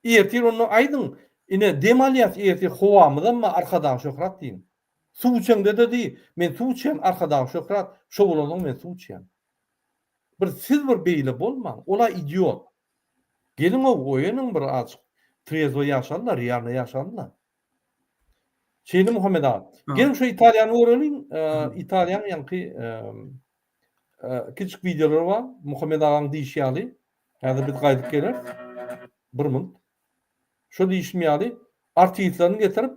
Ertir onda aýdyň, ine dem alýas ertir howamyzam bar Arkadag şöhrat diýiň. Suw içeňde-de diý, men suw içýän Arkadag şöhrat, şo bolansoň men suw içýän. Bir siz bir beýle bolmaň, ola idiot. Geliň-ow oýanyň bir azjyk trezwo ýaşaly-da, realno ýaşaly-da. Şeýle Muhammet aga. Geliň şu Italiýany göreliň. Italiýanyň ýaňky kiçik wideolary bar. Muhammet agaň diýşi ýaly. Häzir biz gaýdyp geleris. Bir munt. Şo diýşim ýaly artistlerini getirip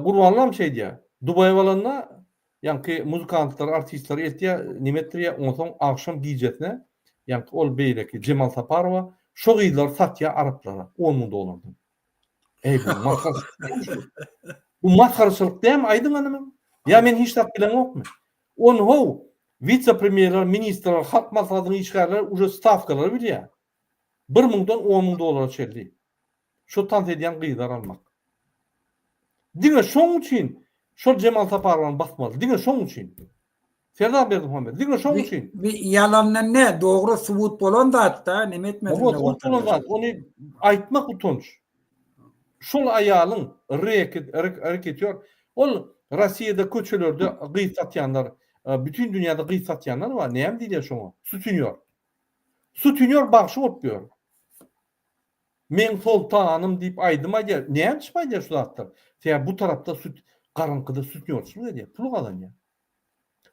Gurbanlam şeý diýýär. Dubaýa baranda ýaňky muzykantlary, artistleri eltýär, neme etdirýär, onsoň agşam gijesine ýaňky ol beýleki Jemal Saparowa şo gyzlary satýar araplara on müň dollardan. Eý bu masgaraçylyk. Bu masgaraçylyk dämi aýdyň hany men. Ýa men hiç zat bilemokmy? Ony how wise-premýerler, ministrler, halk maslahatynyň işgärleri uje stawkalary bilýär. Bir müňden on müň dollara çenli. Şo tans edýän gyzlar almak. Diňe şoň üçin şol Jemal Saparowany basmaly. Diňe şoň üçin. Serdar Berdimuhamedow diňe şoň üçin. Bi ýalandan ne, dogry subut bolan zat-da, neme etmesin. Hawa, subut bolan zat. Ony aýtmak utanç. Şol aýalyň reket, reketýor, ol Rossiýada köçelerde gyz satýanlar, bütin dünýäde gyz satýanlar bar, näme diýilýär şoňa? Sutinýor. Sutinýor bagşy bolup ýör. Meň soltanym diýip aýdym aýdýar. Näme üçin aýdýar şu zatlar? Sebäbi bu tarapda süt garaňkyda sutnýorçylyk edýär, pul gazanýar.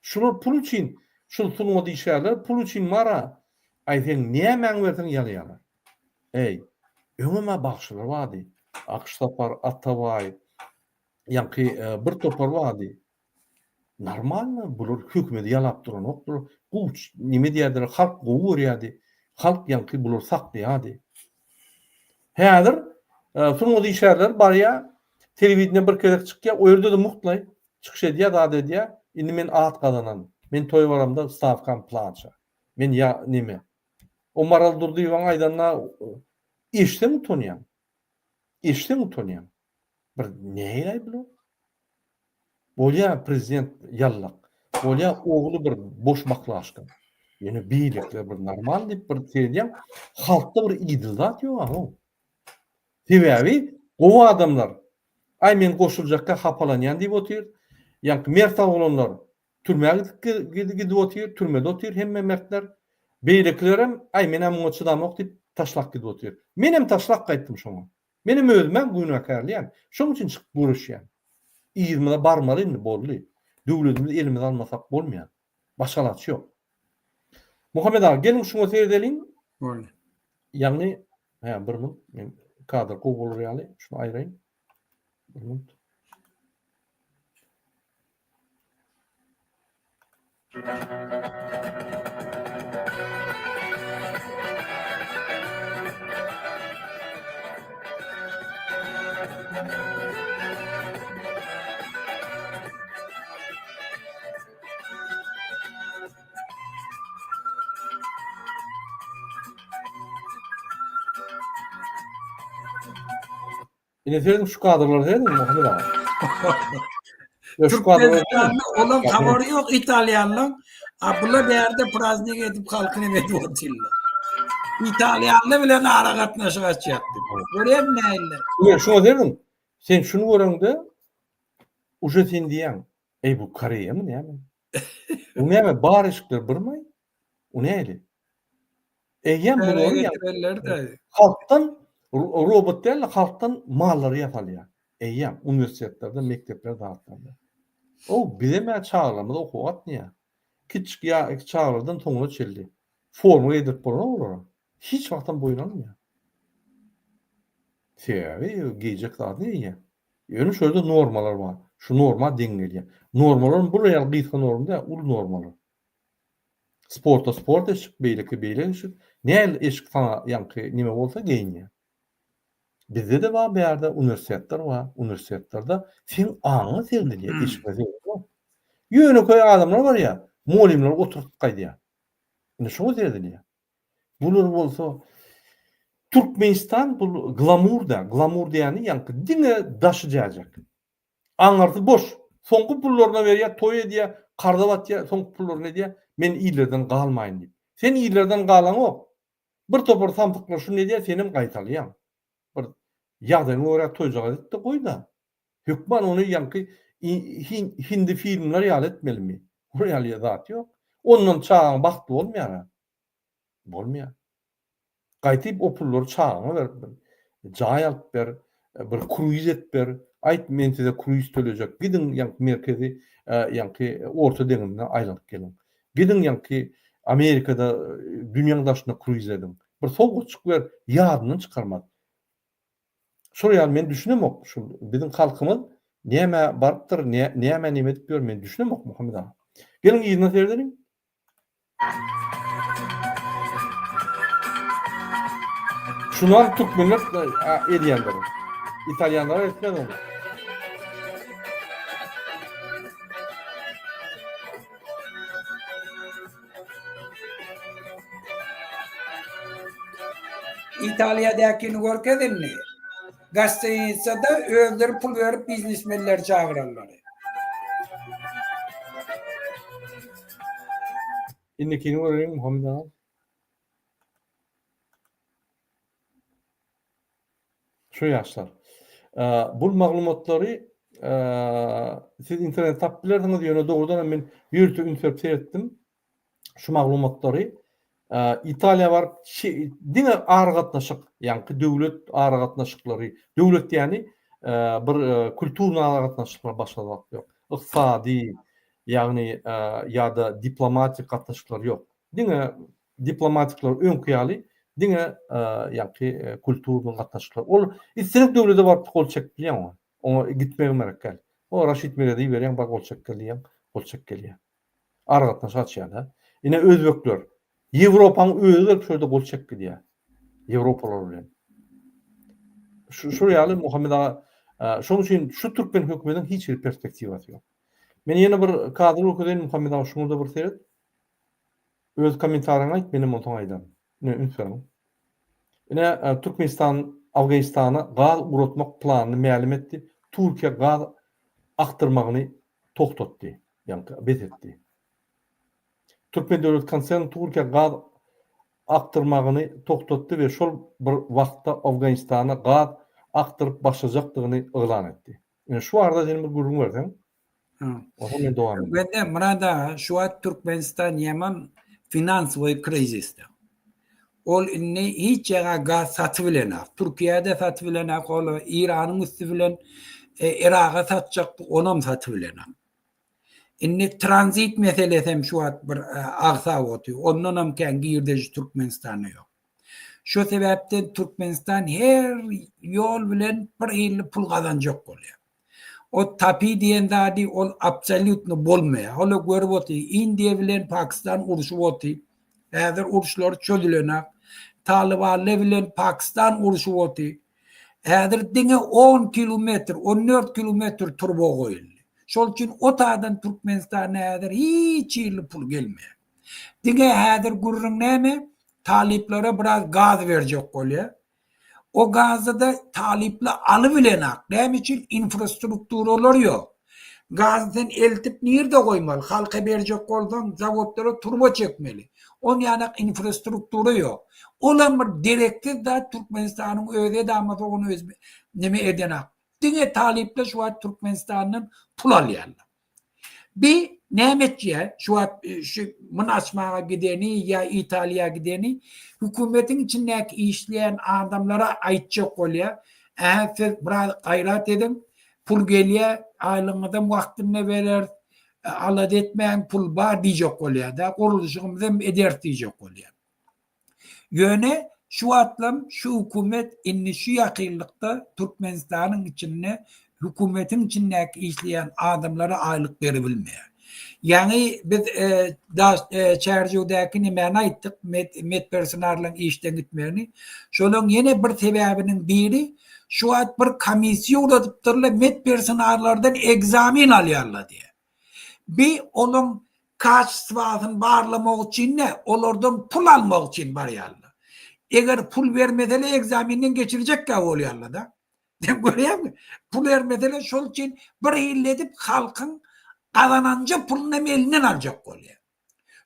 Şular pul üçin, şul sungat işgärleri pul üçin bar-a, aý seň nämäňi berseň ýalaýarlar. Eý, öňem-ä bagşylar bardy. Akyşsapar, Atabaý, ýaňky bir topar bardy. Normalno, bular hökümeti ýalap duranok, bular gowy neme diýerdiler, halk gowy görýärdi. Halk ýaňky bulary saklaýardy. Häzir sungat işgärleri barýar, telewideniýe bir gezek çykýar, o ýerde-de muhtlaý çykyş edýär, zat edýär. Indi men at gazanan, men toýa baramda stawkam plança. Men ýa neme. O Maral Durdyýewaň aýdanyna eşitseň utanýaň. Eşitseň utanýaň. Bir nähili bular? Bolýa prezident ýallak. Bolýa ogly bir boş baklaşka. Ýöne beýlekiler bir normal diýip bir seredýäň, halkda bir idil zat ýok how. Sebäbi gowy adamlar aý men goşuljakka hapalanýan diýip otyr. Ýaňky mert oglanlar türmä gidip gidip otyr, türmede otyr hemme mertler. Beýlekilerem aý men-ä muňa çydamok diýip taşlap gidip otyr. Menem taşlap gaýtdym şoňa. Menem özümem günäkärleýän. Şoň üçin çykyp göreşýän. Yzymyza barmaly indi boldy. Döwletimizi elimize almasak bolmaýar. Başga alaç ýok. Muhammet aga geliň şuňa seredeliň. Boldy. Ýagny, hä bir minut men kadr gowy bolar ýaly şuny aýraýyn. Bir minut. Ine serediň şu kadrlara serediň Muhammet aga. Türkmenistanda olan habary ýok italýanlaň. A bular bärde praznik edip halkyny edip otyrlar. Italýanlar bilen ara gatnaşyk açýardy. Görýän näle? Ine şuňa serediň. Sen şuny göreňde uje sen diýýäň, Eý bu Koreýamy näme? Bu näme bar eşikler birmi? O näli? Eýýäm bulary halkdan robot däl-de halkdan mallary ýasalýar. Eýýäm uniwersitetlerde, mekdeplerde zatlarda. O bizem-ä çagalarymyz okuwa gatnaýar. Kiçijik ýa çagalardan soňuna çenli forma geýdirip bolanok olara. Hiç wagtam boýun almaýar. Sebäbi geýjek zadyny geýýär. Ýöne şu ýerde normalar bar. Şu norma deň gelýär. Normalaram bular ýaly gysga norma däl, uly normalar. Sporta sport eşik, beýleki beýle eşik. Näl eşik saňa ýaňky nime bolsa geýinýär. Bizde-de bar bärde uniwersitetler bar. Uniwersitetlerde seň aňyňa seredilýär, eşigiňe seredilýär. Ýönekeý adamlar barýar, mugallymlar oturtyp gaýdýar. Indi şoňa seredilýär. Bular bolsa Türkmenistan bu glamur da, glamur diýeni ýaňky diňe daşy jäjek. Aňyrsy boş. Soňky pullaryna berýär, toý edýär, karza batýar, soňky pullaryny edýär, men illerden galmaýyn diýip. Sen illerden galaňok. Bir topar samsyklar şuny edýär, senem gaýtalaýaň. Bir ýagdaýyňa görä toýjagaz et-de goý-da. Hökman ony ýaňky hindi filmler ýaly etmelimi? Ol ýaly zat ýok. Ondan çagaň bagtly bolmaýar-a. Bolmaýar. Gaýtyp o pullary çagaňa berip bir jaý alyp ber, bir kruiz edip ber. Aýt men size kruiz tölejek. Gidiň ýaňky merkezi ýaňky Orta deňizine aýlanyp geliň. Gidiň ýaňky Amerikada dünýäň daşynda kruiz ediň. Bir sowgatjyk ber, ýadyndan çykarmaz. Şol ýaly men düşünemok şul biziň halkymyz nämä barypdyr, nämä neme edip ýör men düşünemok Muhammet aga. Geliň yzyna seredeliň. Şunam türkmenler edýändir. Italýanlar etmez ony. Italiýadakini görkez indi. Gostinitsada özleri pul berip biznesmenleri çagyrarlar. Indikini görelim Muhammet aga. Şu ýaşlar. Bul maglumatlary siz internetde tapyp bilersiňiz, ýöne dogrudan hem men ýörite üns berip seretdim. Şu maglumatlary Italiýa baryp diňe aragatnaşyk, ýaňky döwlet aragatnaşyklary, döwlet diýeni bir kulturny aragatnaşyklar başga zat ýok. Ykdysady, ýagny ýa-da diplomatik gatnaşyklar ýok. Diňe diplomatikler öňki ýaly diňe ýaňky kulturny gatnaşyklar. Ol islendik döwlete baryp gol çekip bilýäň oňa. Oňa gitmegem gerek däl. O Raşid Merede iberýäň bar gol çek gel diýýäň, gol çek gelýär. Aragatnaşyk açýar-da. Ine özbekler. Ýewropaň özi gelip şu ýerde gol çekip gidýär. Ýewropalar bilen. Şu şu ýaly Muhammet aga şonuň üçin şu türkmen hökümetiniň hiç hili perspektiwasy ýok. Men ýene bir kadr görkezeýin Muhammet aga şuňa-da bir seret. Öz kommentariýaňy aýt, menem onsoň aýdaryn. Ine, üns beriň. Ine, Türkmenistan Afganistana gaz ugratmak planyny mälim etdi. Türkiýe gaz akdyrmagyny togtatdy, ýagny bes etdi. Türkmen döwlet konserni Türkiýä gaz akdyrmagyny togtatdy we şol bir wagtda Afganistana gaz akdyryp başlajakdygyny yglan etdi. Ine, şu barada sen bir gürrüň berseň. Onsoň men dowam ederin. Bende Myrat aga şu wagt Türkmenistan ýaman finansowy krizisde. Ol indi hiç ýaga gaz satyp bilenak. Türkiýä-de satyp bilenak, ol Iranyň üsti bilen Yraga satjakdy, onam satyp bilenak. Indi tranzit meselesi hem şu wagt bir agsap otyr. Ondanam kän girdeji Türkmenistanda ýok. Şo sebäpden Türkmenistan her ýol bilen bir hilli pul gazanjak bolýar. O tapi diýen zady ol absolýutno bolmaýar. Ol görüp otyr, Indiýa bilen Pakistan urşup otyr. Häzir uruşlary çözülenak. Talybanlar bilen Pakistan urşup otyr. Häzir diňe on kilometr, on dört kilometr turba goýuldy. Şol üçin o taýdan Türkmenistana häzir hiç hili pul gelmeýär. Diňe häzir gürrüň näme? Talyplara biraz gaz berjek bolýar. O gazy-da talyplar alybilenak. Näme üçin? Infrastrukturalar ýok. Gazy sen eltip nirde goýmaly? Halka berjek bolsaň, zawodlara turba çekmeli. On ýanak infrastruktura ýok. Olam bir dereksiz zat Türkmenistanyň özi edamasa ony özi neme edenak. Diňe talyplar şu wagt Türkmenistandan pul alýarlar. Bi näme etýär? Şu wagt e, şu muny açmaga gideni ýa Italiýa gideni hökümetiň içindäki işleýän adamlara aýtjak bolýar. Ä siz biraz gaýrat ediň. Pul gelýär, aýlygyňyzam wagtynda bereris, alada etmäň, pul bar diýjek bolýar-da, gurluşygymyzam ederis diýjek bolýar. Ýöne şu wagtlam şu hökümet indi şu ýakynlykda Türkmenistanyň içinde hökümetiň içindäki işleýän adamlara aýlyk beribilmeýär. Ýaňy biz Çärjewdäki nemäni aýtdyk, medpersonarlaryň işden gitmegini. Şolaryň ýene bir sebäbiniň biri şu wagt bir komissiýa ugradypdyrlar, medpersonarlardan ekzamen alýarlar diýýär. Bi olaň kaçestwasyny barlamak üçin däl, olardan pul almak üçin barýarlar. Eger pul bermeseler ekzamenden geçirjekkä bolýarlar-da. Sen görýäňmi? Pul bermeseler şol üçin bir hili edip halkyň gazananja puluny hem elinden aljak bolýar.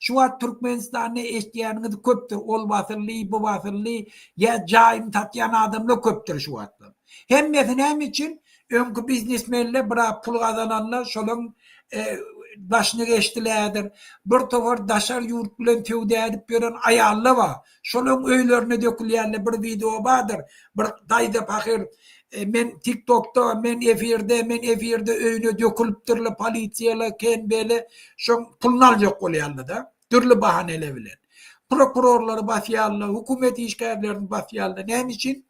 Şu wagt Türkmenistanda eşidýäniňiz köpdür, ol basyldy, bu basyldy, ýa jaýyny satýan adamlar köpdür şu wagtlar. Hemmesi näme üçin? Öňki biznesmenler biraz pul gazananlar şolaň başyna geçdilädir. Bir topar daşary ýurt bilen söwda edip ýören aýallar bar. Şolaň öýlerine dökülýänler bir wideo bardyr. Bir daýza pahyr men tik tokda men efirde men efirde öýüne dökülipdirler polisiýalar KNB-le şoň puluny aljak bolýarlar-da dürli bahaneler bilen. Prokurorlary basýarlar, hökümet işgärlerini basýarlar. Näme üçin?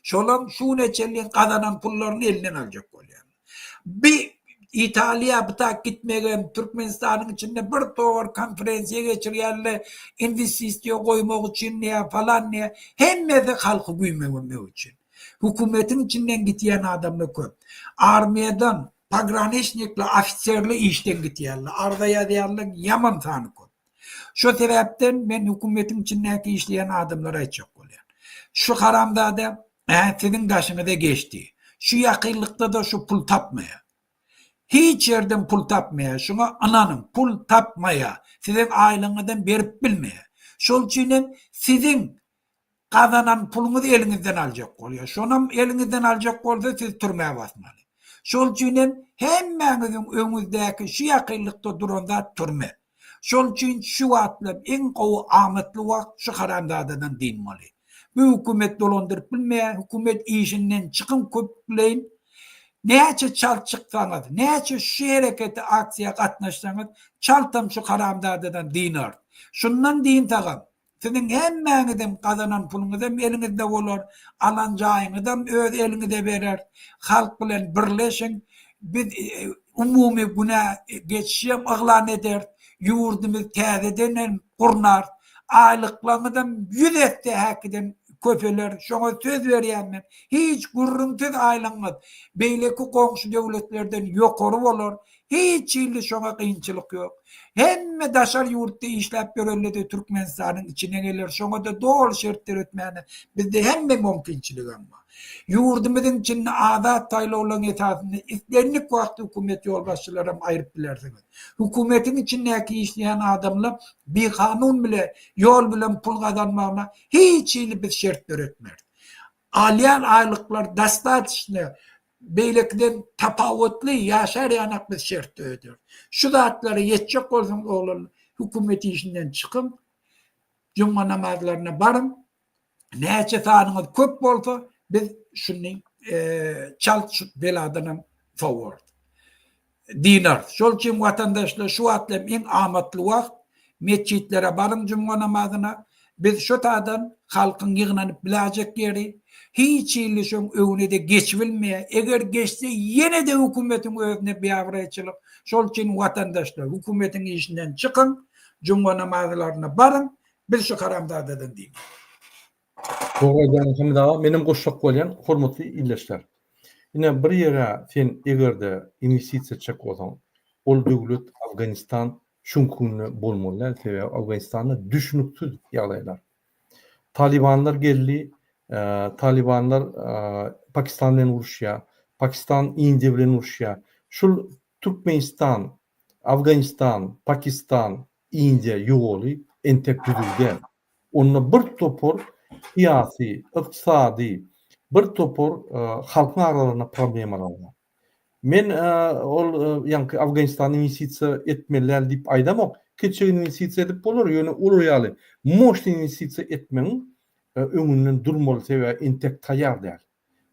Şolam şu güne çenli gazanan pullaryny elinden aljak bolýar. Bi Italiýa bu tak gitmegem Türkmenistanyň içinde bir towar konferensiýa geçirýärler, inwestisiýa goýmak üçin diýä falan diýä, hemmesi halky güýmemek üçin. Hökümetiň içinden gitýän adamlar köp. Armiýadan pograniçnikler, ofiserler işden gitýärler, arza ýazýarlar, ýaman sany köp. Şo sebäpden men hökümetiň içindäki işleýän adamlara aýtjak bolýan. Şu haramzada ä siziň daşyňyza geçdi. Şu ýakynlykda-da şu pul tapmaýar. Hiç ýerden pul tapmaýar. Şuňa ynanyň, pul tapmaýar. Siziň aýlygyňyzam berip bilmeýär. Şol üçin hem siziň Gazanan puluňyzy eliňizden aljak bolýar. Şonam eliňizden aljak bolsa sizi türmä basmaly. Şol üçin hem hemmäňiziň öňüňizdäki şu ýakynlykda duran zat türme. Şol üçin şu wagtlar iň gowy amatly wagt şu haramzadadan dynmaly. Bu hökümet dolandyryp bilmeýär, hökümet işinden çykyň köpleýin. Näçe çalt çyksaňyz, näçe şu herekete aksiýa gatnaşsaňyz çaltam şu haramzadadan dynarys. Şundan dynsagam Siziň hemmäňiziň gazanan puluňyzam eliňizde bolar, alan jaýyňyzam öz eliňize berer. Halk bilen birleşiň, biz umumy günä geçişem yglan ederis, ýurdumyzy täzeden hem gurnarys. Aýlyklaryňyzam ýüz esse häkiden köpeler, şoňa söz berýän men. Hiç gürrüňsiz aýlygyňyz beýleki goňşy döwletlerden ýokary bolar. Hiç hili şoňa kynçylyk ýok. Hemme daşary ýurtda işläp ýörenlede Türkmenistanyň içine geler, şoňada doly şert döretmäne bizde hemme mümkinçiligem bar. Ýurdumyzyň içinde azat saýlawlaryň esasynda islendik wagt hökümet ýolbaşçylaram aýryp bilersiňiz. Hökümetiň içindäki işleýän adamlar bikanun bile ýol bilen pul gazanmagyna hiç hili biz şert döretmeris. Alýan aýlyklar dostatçno beýlekiden tapawutly ýaşar ýanak biz şert dörederis. Şu zatlara ýetjek bolsaňyz oglanlar hökümet işinden çykyň, juma namazlaryna baryň, näçe sanyňyz köp bolsa biz şuny çalt şu beladanam sowarys. Dynarys. Şol üçin watandaşlar şu wagt hem iň amatly wagt metjitlere baryň jumga namazyna. Biz şu tadan halkyň ýygnanyp biläjek ýeri hiç hili şoň öňüne-de geçibilmeýär. Eger geçse ýene-de hökümetiň özüne biabraýçylyk. Şol üçin watandaşlar hökümetiň işinden çykyň, jumga namazlaryna baryň, biz şu haramzadadan dynalyň. Dogry aýdýaň Hamid aga, menem goşjak bolýan, hormatly ildeşler. Ine bir ýere sen egerde inwestisiýa etjek bolsaň, ol döwlet Afganistan şuňki günde bolmaly däl, sebäbi Afganistanda düşnüksiz ýagdaýlar. Talybanlar geldi, talybanlar Pakistan bilen uruşýar, Pakistan Indiýa bilen uruşýar. Şul Türkmenistan, Afganistan, Pakistan, Indiýa ýoly entek düzüw däl. Onda bir topar syýasy, ykdysady, bir topar halkyň aralarynda problemalar bar. Men ol ýaňky Afganistana inwestisiýa etmeli däl diýip aýdamok. Kiçijik inwestisiýa edip bolar, ýöne olar ýaly moşny inwestisiýa etmegiň öňünden durmaly, sebäbi entek taýýar däl.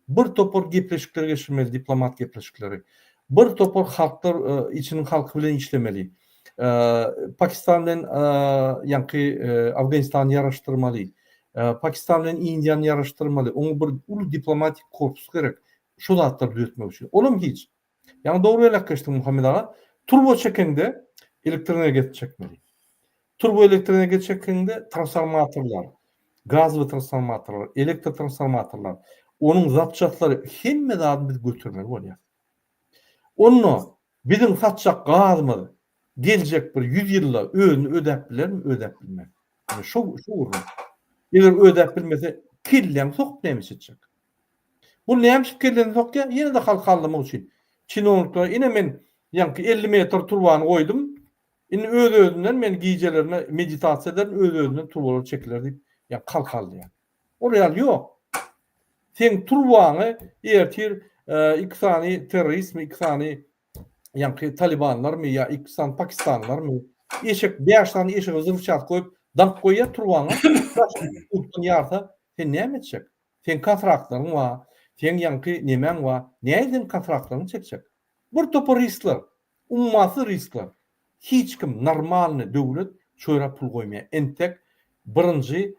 Bir topar gepleşikler geçirmeli, diplomat gepleşikleri. Bir topar halklar içiniň halky bilen işlemeli. Pakistan bilen ýaňky Afganistany ýaraşdyrmaly. Pakistan bilen Indiýany ýaraşdyrmaly. Oňa bir uly diplomatik korpus gerek. Şu zatlary düzetmek üçin. Olam hiç. Ýaňy dogry belläp geçdiň Muhammet aga. Turba çekeňde elektroenergiýasy çekmeli. Turba elektroenergiýa çekeňde transformatorlar, gazly transformatorlar, elektrotransformatorlar, onuň zapçaslary hemme zadyny biz götermeli bolýar. Onda biziň satjak gazymyz geljek bir 100 ýylda özüni ödäp bilermi, ödäp bilmez. Ine şu şu gürrüň. Eger ödäp bilmese kelläňi sokup näme iş etjek? Bu näme üçin kellesini sokýar? Ýene-de halky aldamak üçin. Çinownikler ine men ýaňky 50 metr turbany goýdum. Indi öz-özünden men gijelerine meditasiýa ederin, öz-özünden turbalar çekiler diýip, ýaňky halky aldaýar. Ol ýaly ýok. Seň turbaňy ertir iki sany terroristmi, iki sany ýaňky talibanlarmy ýa iki sany pakistanlylarmy eşek bäş sany eşege zyrçat goýup daňyp goýýar turbaňa. Utdan ýarsa sen näme etjek? Seň kontraktlaryň bar, seň ýaňky nemäň bar, nädip sen kontraktlaryňy çekjek? Bir topar riskler, ummasyz riskler. Hiç kim normalny döwlet çöre pul goýmaýar. Entek birinji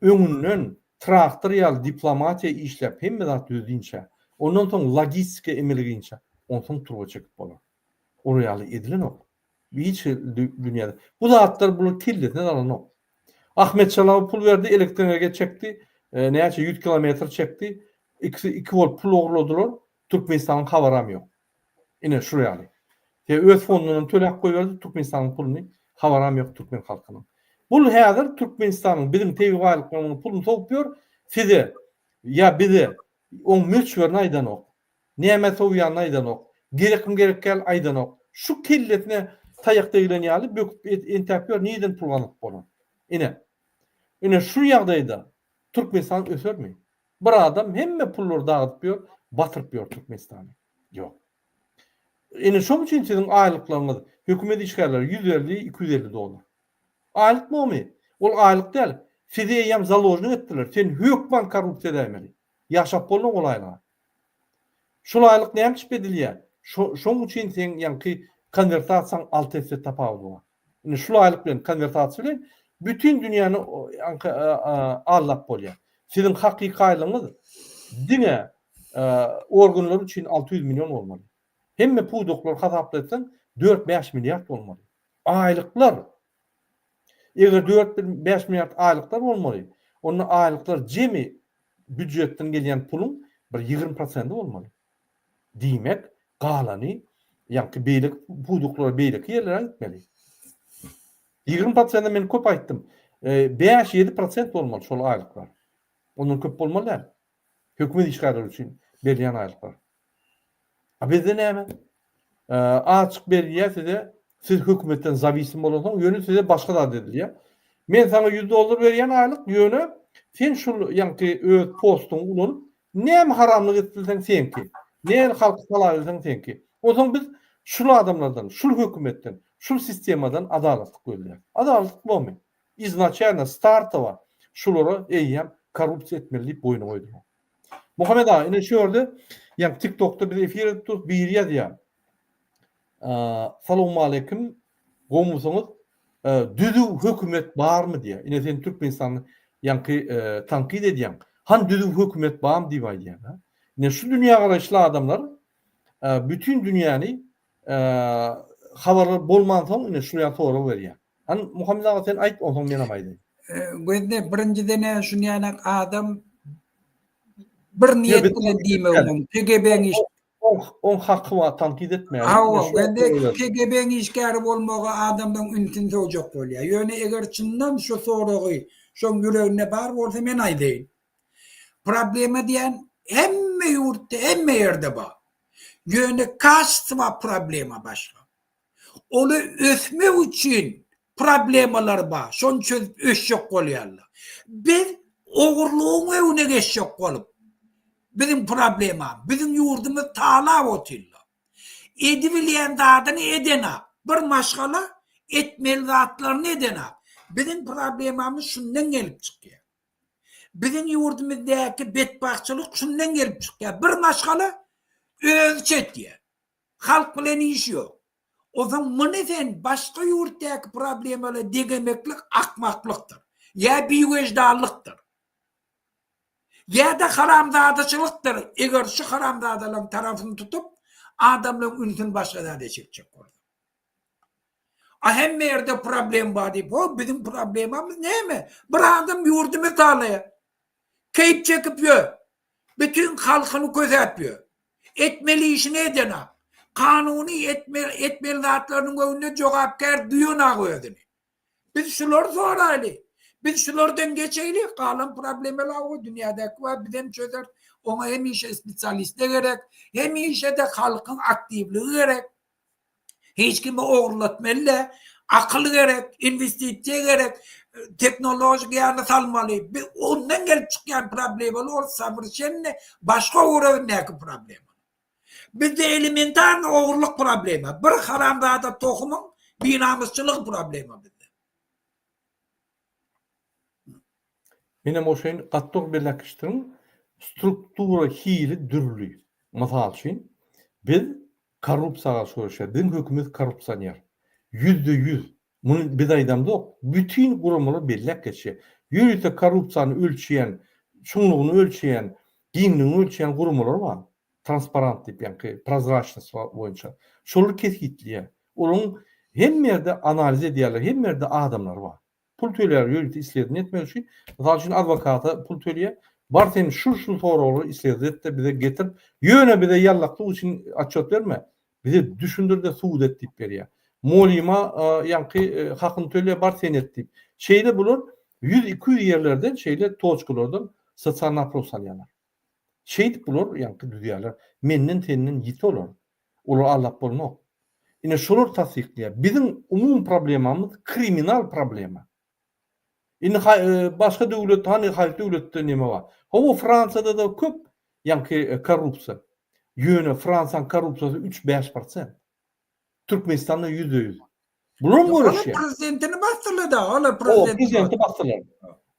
öňünden traktor ýaly diplomatiýa işläp hemme zat düzedinçä, ondan soň logistika emele gelinçä, onsoň turba çekip bolar. Ol ýaly edilenok. Hiç dünýäde. Bu zatlar bular kellesine alanok. Ahmet Çalaby pul berdi, elektrenergiýa çekdi, näçe 100 kilometr çekdi. Ikisi iki bolup pul ogurladylar. Türkmenistanyň habaram ýok. Ine şul ýaly. Se öz fondundan töläp goýberdi Türkmenistanyň puluny, habaram ýok türkmen halkynyň. Bul häzir Türkmenistanyň biziň tebigy baýlyklarymyzyň puluny sowup ýör, size ýa bize oň möçberini aýdanok. Nämä sowýanyny aýdanok. Gerekmi gerek däl aýdanok. Şu kellesine taýak degilen ýaly böküp entäp ýör nireden pul gazanyp bolar. Ine. Ine şu ýagdaýda Türkmenistan ösermi? Bir adam hemme pullary dagydyp ýör, batyryp ýör Türkmenistany. Ýok. Ine şoň üçin siziň aýlyklaryňyz hökümet işgärleri 150, 250 dollar. Aýlyk bomy? Ol aýlyk däl. Sizi eýýäm založnik etdiler. Sen hökman korrupsiýa edäýmeli. Ýaşap bolmaz ol aýlyga. Şol aýlyk näme üçin edilýär? Şo, şoň üçin seň ýaňky konwertasiýaň 6 esse tapawudy bar. Indi şul aýlyk bilen konwertasiýa bilen bütin dünýäni ýaňky aldap bolýar. Siziň hakyky aýlygyňyz diňe organlar üçin 600 million bolmaly. Hemme pudaklary hasaplatsaň 4-5 milliard bolmaly. Aýlyklar Eger 4-5 milliard aýlyklar bolmaly, onda aýlyklar jemi býujetden gelýän puluň bir 20 prosenti bolmaly. Diýmek, galany ýaňky beýleki pudaklara, beýleki ýerlere gitmeli. 20 prosenti men köp aýtdym. 5-7 prosent bolmaly şol aýlyklar. Ondan köp bolmaly däl. Hökümet işgärleri üçin berilýän aýlyklar. A bizde näme? Azjyk berilýär size, siz hökümetden zawisim bolansoň, ýöne size başga zat edilýär. Men saňa 100 dollar berýän aýlyk, ýöne sen şul ýaňky öz postuňy ulanyp, näme haramlyk edip bilseň seňki. Näme halky talap bilseň seňki. Onsoň biz şul adamlardan, şul hökümetden, şul sistemadan adalatlyk gözleýäris. Adalatlyk bormy? Iznaçalno, startowa şulara eýýäm korrupsiýa etmeli diýip boýuna goýdular. Muhammet aga, ine şu ýerde, ýa TikTokda biz efir edip durus, biri ýazýar. Salowmaleýkim, gowumysyňyz? Düzüw hökümet barmy diýýär. Ine sen Türkmenistany ýaňky tankyt edýäň. Han düzüw hökümet barmy diýip aýdýar. Ine şu dünýägaraýyşly adamlar bütin dünýäni habarlar bolmansoň ine şul ýaly sorag berýär. Hany Muhammet aga sen aýt onsoň menem aýdaýyn. Gözle birinjiden-ä şunýanak adam bir niýet bilen diýmegi mümkin. KGB-niň iş Oň haky bar tankyt etmäge. Hawa, gözle KGB-niň işgäri bolmagy adamlaryň ünsüni sowjak bolýar. Ýöne eger çyndan şu soragy şoň ýüreginde bar bolsa men aýdaýyn. Problema diýen hemme ýurtda, hemme ýerde bar. Ýöne kaçtwa problema başga. Oly ösmek üçin problemalar bar. Şony çözüp ösjek bolýarlar. Biz ogurlygyň öňüne geçjek bolup, biziň problema, biziň ýurdumyz talap otyrlar. Edibilýän zadyny edenak. Bir maşgala etmeli zatlaryny edenak. Biziň problemamyz şundan gelip çykýar. Biziň ýurdumyzdaky betbagtçylyk şundan gelip çykýar. Bir maşgala özi çekýär. Halk bilen işi ýok. Onsoň muny sen başga ýurtdaky problemalara deňemeklik akmaklykdyr. Ýa biweždanlykdyr. Ýa-da haramzadaçylykdyr, eger şu haramzadalaryň tarapyny tutup, adamlaryň ünsüni başga zada çekjek bolsaň. A hemme ýerde problem bar diýip, ho biziň problemamyz näme? Bir adam ýurdumyzy talaýar. Keýp çekip ýör. Bütin halkyny kösäp ýör. Etmeli işini edenak. Kanuny etmeli zatlarynyň öňünde jogapkär duýanak özüni. Biz şulary soraýly. Biz şulardan geçeýli, galan problemalar o dünýädäki bar, bizem çözeris. Oňa hemişe spesialistler gerek, hemişe-de halkyň aktiwligi gerek. Hiç kimi ogurlatmaly däl. Akyl gerek, inwestisiýa gerek, tehnologik ýaly salmaly. Biz ondan gelip çykýan problemalar ol sowerşenno başga ugrundäki problema. Bizde elementarny ogurlyk problema. Bir haramzada tohumyň binamysçylygy problema bizde. Menem oşaýyn gaty dogry belläp geçdiň. Struktura hili dürli. Mysal üçin, biz korrupsiýa garşy göreşýäris. Biziň hökümet korrupsioner. 100%. Muny biz aýdamzok, bütin guramalar belläp geçýär. Ýörite korrupsiýany ölçeýän, çuňlugyny ölçeýän, giňligini ölçeýän guramalar bar. Transparant diýip, ýaňky prozraçnost boýunça. Şolar kesgitleýär. Olaryň hemme ýerde analiz edýärler, hemme ýerde adamlary bar. Pul töleýär ýörite isledini etmek üçin. Mysal üçin adwokata pul töleýär. Bar sen şu şu soraglary isledini et-de bize getir. Ýöne bize ýallaklyk üçin otçet berme. Bize düşündir-de subut et diýip berýär. Molyma ýaňky hakyny töle bar sen et diýip. Şeýle bular 100-200 ýerlerden şeýle toçkalardan sosial opros alýarlar. Şeýdip bular ýaňky düzýärler. Menden senden ýiti olar. Olary aldap bolmok. Ine şolar tassyklaýar. Biziň umumy problemamyz kriminal problema. Indi başga döwlet hany haýsy döwletde neme bar? Hawa Fransiýada-da köp ýaňky korrupsiýa. Ýöne Fransiýanyň korrupsiýasy üç-bäş prosent. Türkmenistanda 100%. Bular göreşýär. Olar prezidentini basdylar da, olar prezidenti. Prezidenti basdylar.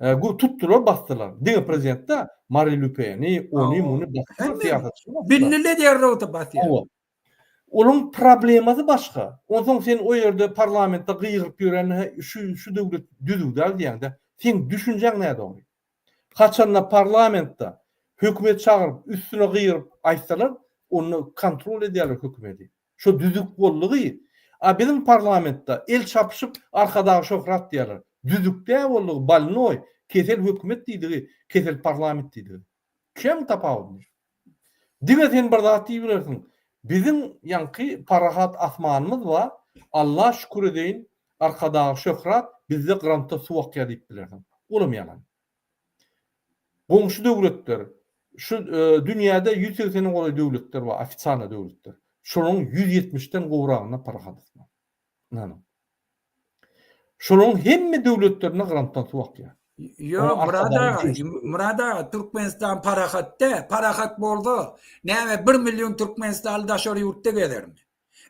E, tutdular, basdylar. Diňe prezident da Mari Le Peni, ony, muny basdylar, syýasatçy. Bilnile derrew basýar. Olaryň problemasy başga. Onsoň sen o ýerde parlamentde gygyryp ýören şu şu döwlet düzüw däl diýýäň-de. Seň düşünjäň nädogry. Haçanda parlamentde hökümet çagyryp üstüne gygyryp aýtsalar, onda kontrol edýärler hökümeti. Şo düzük boldugy. A biziň parlamentde el çapyşyp Arkadag şöhrat diýýärler. Düzük däl boldugy, bolnoý, kesel hökümet diýdigi, kesel parlament diýdigi. Çem tapawudyny. Diňe sen bir zat diýip bilersiň. Biziň ýaňky parahat asmanymyz bar, Alla şükür edeýin, Arkadaga şöhrat, bizde grantda suw akýar diýip bilersiň. Olam ýalan. Goňşy döwletler, şu dünýäde 180-e golaý döwletler bar, ofitsialnyý döwletler. Şolaryň 170-den gowragynda parahat asman. Ynanyň. Şolaryň hemme döwletlerinde grantdan suw akýar. Ýok, Myrat aga, Myrat aga, Türkmenistan parahat däl. Parahat bolsa, näme bir million türkmenistanly daşary ýurtda gezermi?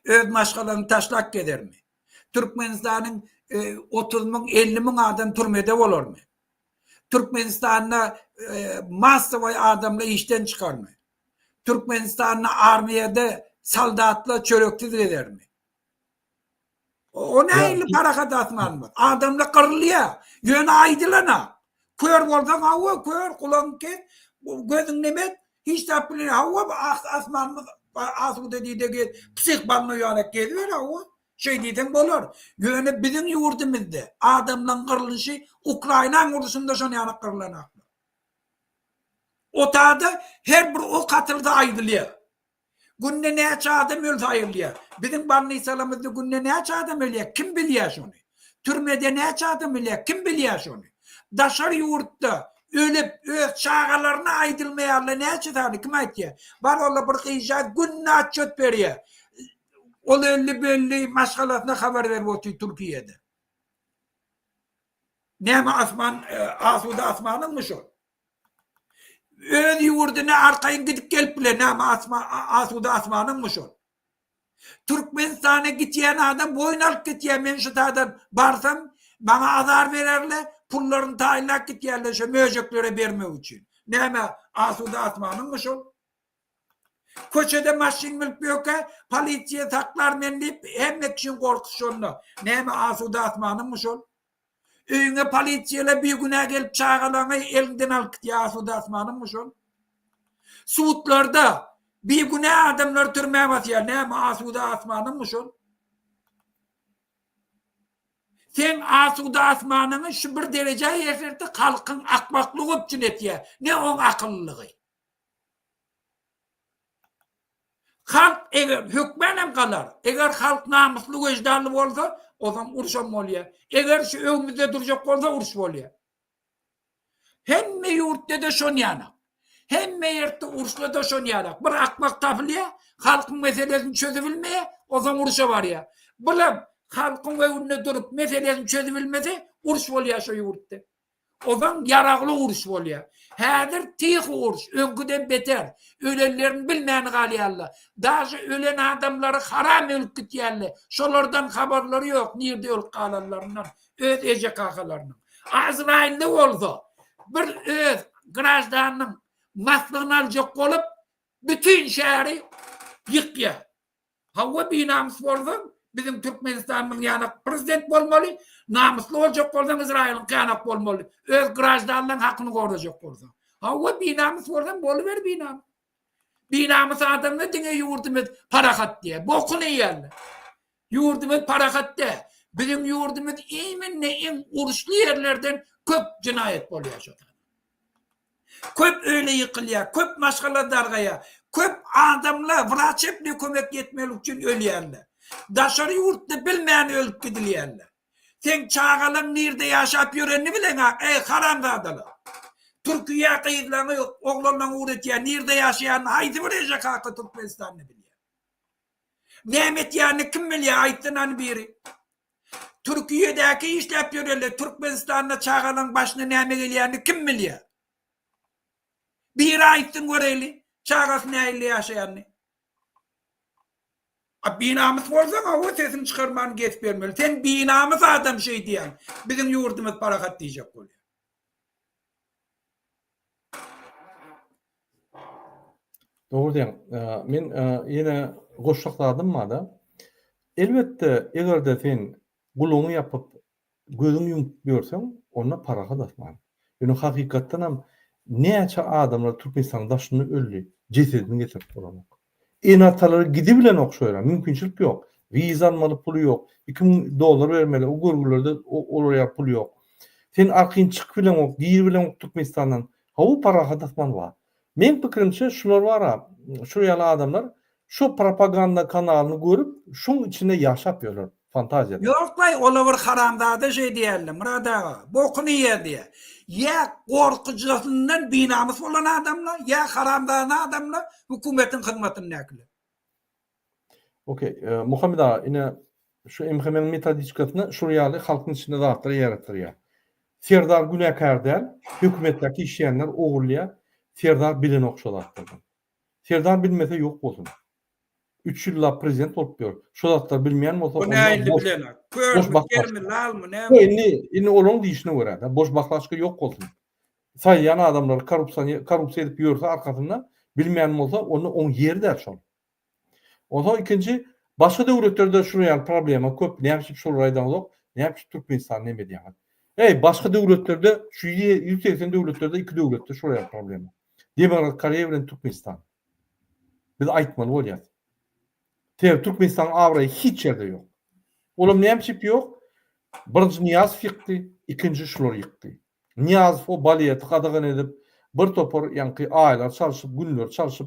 Öz maşgalasyny taşlap gezermi? Türkmenistanyň 30 müň, 50 müň adam türmede bolarmy? Türkmenistanda massowoý adamlar işden çykarmy? Türkmenistanda armiýada soldatlar çöreksiz gezermi? O nähili parahat asmanymyz? Adamlar gyrylýar. Ýöne aýdylana. Kör bolsaň hawa, kör, gulagyň kes, gözüň nemet, hiç zat bilen hawa asmanymyz asuda diýde gez, psih bolnoý ýaly geziber hawa. Şeý diýseň bolar. Ýöne biziň ýurdumyzda adamlaryň gyrlyşy Ukrainaň urşunda şon ýaly gyrlanaklar. Otada her bir ok atylsa aýdylýar. Günde näçe adam ölse aýrylýar. Biziň bolnisalarymyzda günde näçe adam ölýär, kim bilýär şony? Türmede näçe adam ölýär, kim bilýär şony? Daşary ýurtda ölüp, öz çagalaryna aýdylmaýarlar näçe sany, kim aýtýar? Bar ola bir gyzjagaz günde otçet berýär. Ol öldi, bu öldi, maşgalasyna habar berip otyr Türkiýede. Näme asman, asuda asmanyňmy şol? Öz ýurduna arkaýyn gidip gelip biler. Näme asma, asuda asmanyňmy şol? Türkmenistana gitýän adam boýun alyp gitýär. Men şu taýdan barsam, maňa azar bererler. Pullaryny taýynlap gitýärler şo möjeklere bermek üçin. Näme asuda asmanyňmy şol? Köçede maşyn münüp ýörkä polisiýa saklar meni diýip hemme kişiň gorkusy şonda. Näme asuda asmanyňmy şol? Öýüňe polisiýalar bigünä gelip çagalaňy eliňden alyp gitýär asuda asmanyňmy şol? Sudlarda bigünä adamlary türmä basýar näme asuda asmanyňmy şol? Seň asuda asmanyňy şu bir derejä ýetirdi halkyň akmaklygy üpjün etýär ne oň akyllylygy. Halk eger hökmänam galar. Eger halk namysly wejdanly bolsa, ozam urşam bolýar. Eger şu öňümizde durjak bolsa uruş bolýar. Hemme ýurtda-da şon ýanak. Hemme ýertde uruşda-da şon ýanak. Bir akmak tapylýar, halkyň meselesini çözübilmeýär, ozam uruşa barýar. Bulam halkyň öňünde durup meselesini çözübilmese, uruş bolýar şo ýurtda. Ozan ýaragly uruş bolýar. Häzir tihi uruş, öňküden beter. Ölenlerini bilmän galýarlar. Daže ölen adamlary haram ölüp gitýärler. Şolardan habarlary ýok, nirde ölüp galanlaryndan, öz eje-kakalarynyň. Azraýylda bolsa, bir öz graždanynyň maslygyny aljak bolup, bütin şäheri ýykýar. Hawa binamys bolsaň biziň Türkmenistanymyzyň ýanak prezident bolmaly, namysly boljak bolsaň Izraýylyňky ýanak bolmaly, öz graždanlaň hakyny gorajak bolsaň. Hawa binamys bolsaň boluber binamys. Binamys adamlar diňe ýurdumyz parahat diýýär. Bokuny iýýärler. Ýurdumyz parahat däl. Biziň ýurdumyz iýminde iň uruşly ýerlerden köp jenaýat bolýar şo. Köp öýle ýykylýar, köp maşgala dargaýar, köp adamlar wraçebnyý kömek ýetmezlik üçin ölýärler. Daşary ýurtda bilmän ölüp gidilýärler. Seň çagalaň nirde ýaşap ýörenini bileňak, eý haramzadalar. Türkiýä gyzlaňy, oglanlaňy ugratýar, nirde ýaşaýanyny haýsy bir eje kaka Türkmenistanda bilýär. Näme etýänini kim bilýär aýtsyn hany biri. Türkiýedäki işläp ýörenler Türkmenistanda çagalaň başyna näme gelýänini kim bilýär? Biri aýtsyn göreýli, çagasy nähili ýaşaýanyny. A binamys bolsaň hawa sesiňi çykarman gezip ýörmeli. Sen binamys adam şeý diýýäň. Biziň ýurdumyz parahat diýjek bolýar. Dogry diýýäň. Men ýene goşjak zadym bar-da. Elbetde, eger-de sen gulagyňy ýapyp, gözüňi ýumup ýörseň, onda parahat asman. Ýöne hakykatdanam näçe adamlar Türkmenistanyň daşynda öldi, jesedini getirip bolanok. Ene-atalary gidibilenok şo ýere, mümkinçilik ýok. Wiza almaly puly ýok, 2000 dollar bermeli, o görgülerde olar ýaly pul ýok. Sen arkaýyn çykyp bileňok, giribileňok Türkmenistandan. Hawa, parahat asman bar. Meň pikirimçe şular bara, şu ýaly adamlar şu propaganda kanalyny görüp, şuň içinde ýaşap ýörler, fantaziýada. Ýoklaý ola bir haramzada şeý diýerler Myrat aga, bokuny iýer diýer. Ýa gorkujasyndan binamys bolan adamlar, ýa haramzada adamlar hökümetiň hyzmatyndakylar. Ok, Muhammet aga, ine şu MHM-niň metodiçkasynda şul ýaly halkyň içinde zatlar ýaratdyrýar. Serdar günäkär däl, hökümetdäki işleýänler ogurlaýar, Serdar bilenok şo zatlardan. Serdar bilmese ýok bolsun. Üç ýyllap prezident bolup ýör. Şo zatlary bilmeýän bolsa Bu onda nähili boş bilenok? boş Körmi, baklaşka. kermi, lalmy, näme? Ýok, indi indi olaryň diýişine görä-de, boş baklaşka ýok bolsun. Saýýan adamlary korrupsiýa korrupsiýa edip ýörse arkasynda bilmeýän bolsa onda oň ýeri däl şol. Onsoň ikinji başga döwletlerde şular ýaly problema köp näme üçin şolary aýdaňyzok näme üçin Türkmenistany neme edýäňiz. Eý başga döwletlerde şu 180 döwletlerde iki döwletde şular ýaly problema. Demirgazyk Koreýa bilen Türkmenistan. Biz aýtmaly bolýas. Sebäbi Türkmenistanyň abraýy hiç ýerde ýok. Olam näme üçin ýok? Birinji Nyýazow ýykdy, ikinji şular ýykdy. Nyýazow o baleti gadagan edip, bir topar ýaňky aýlar çalşyp, günler çalşyp,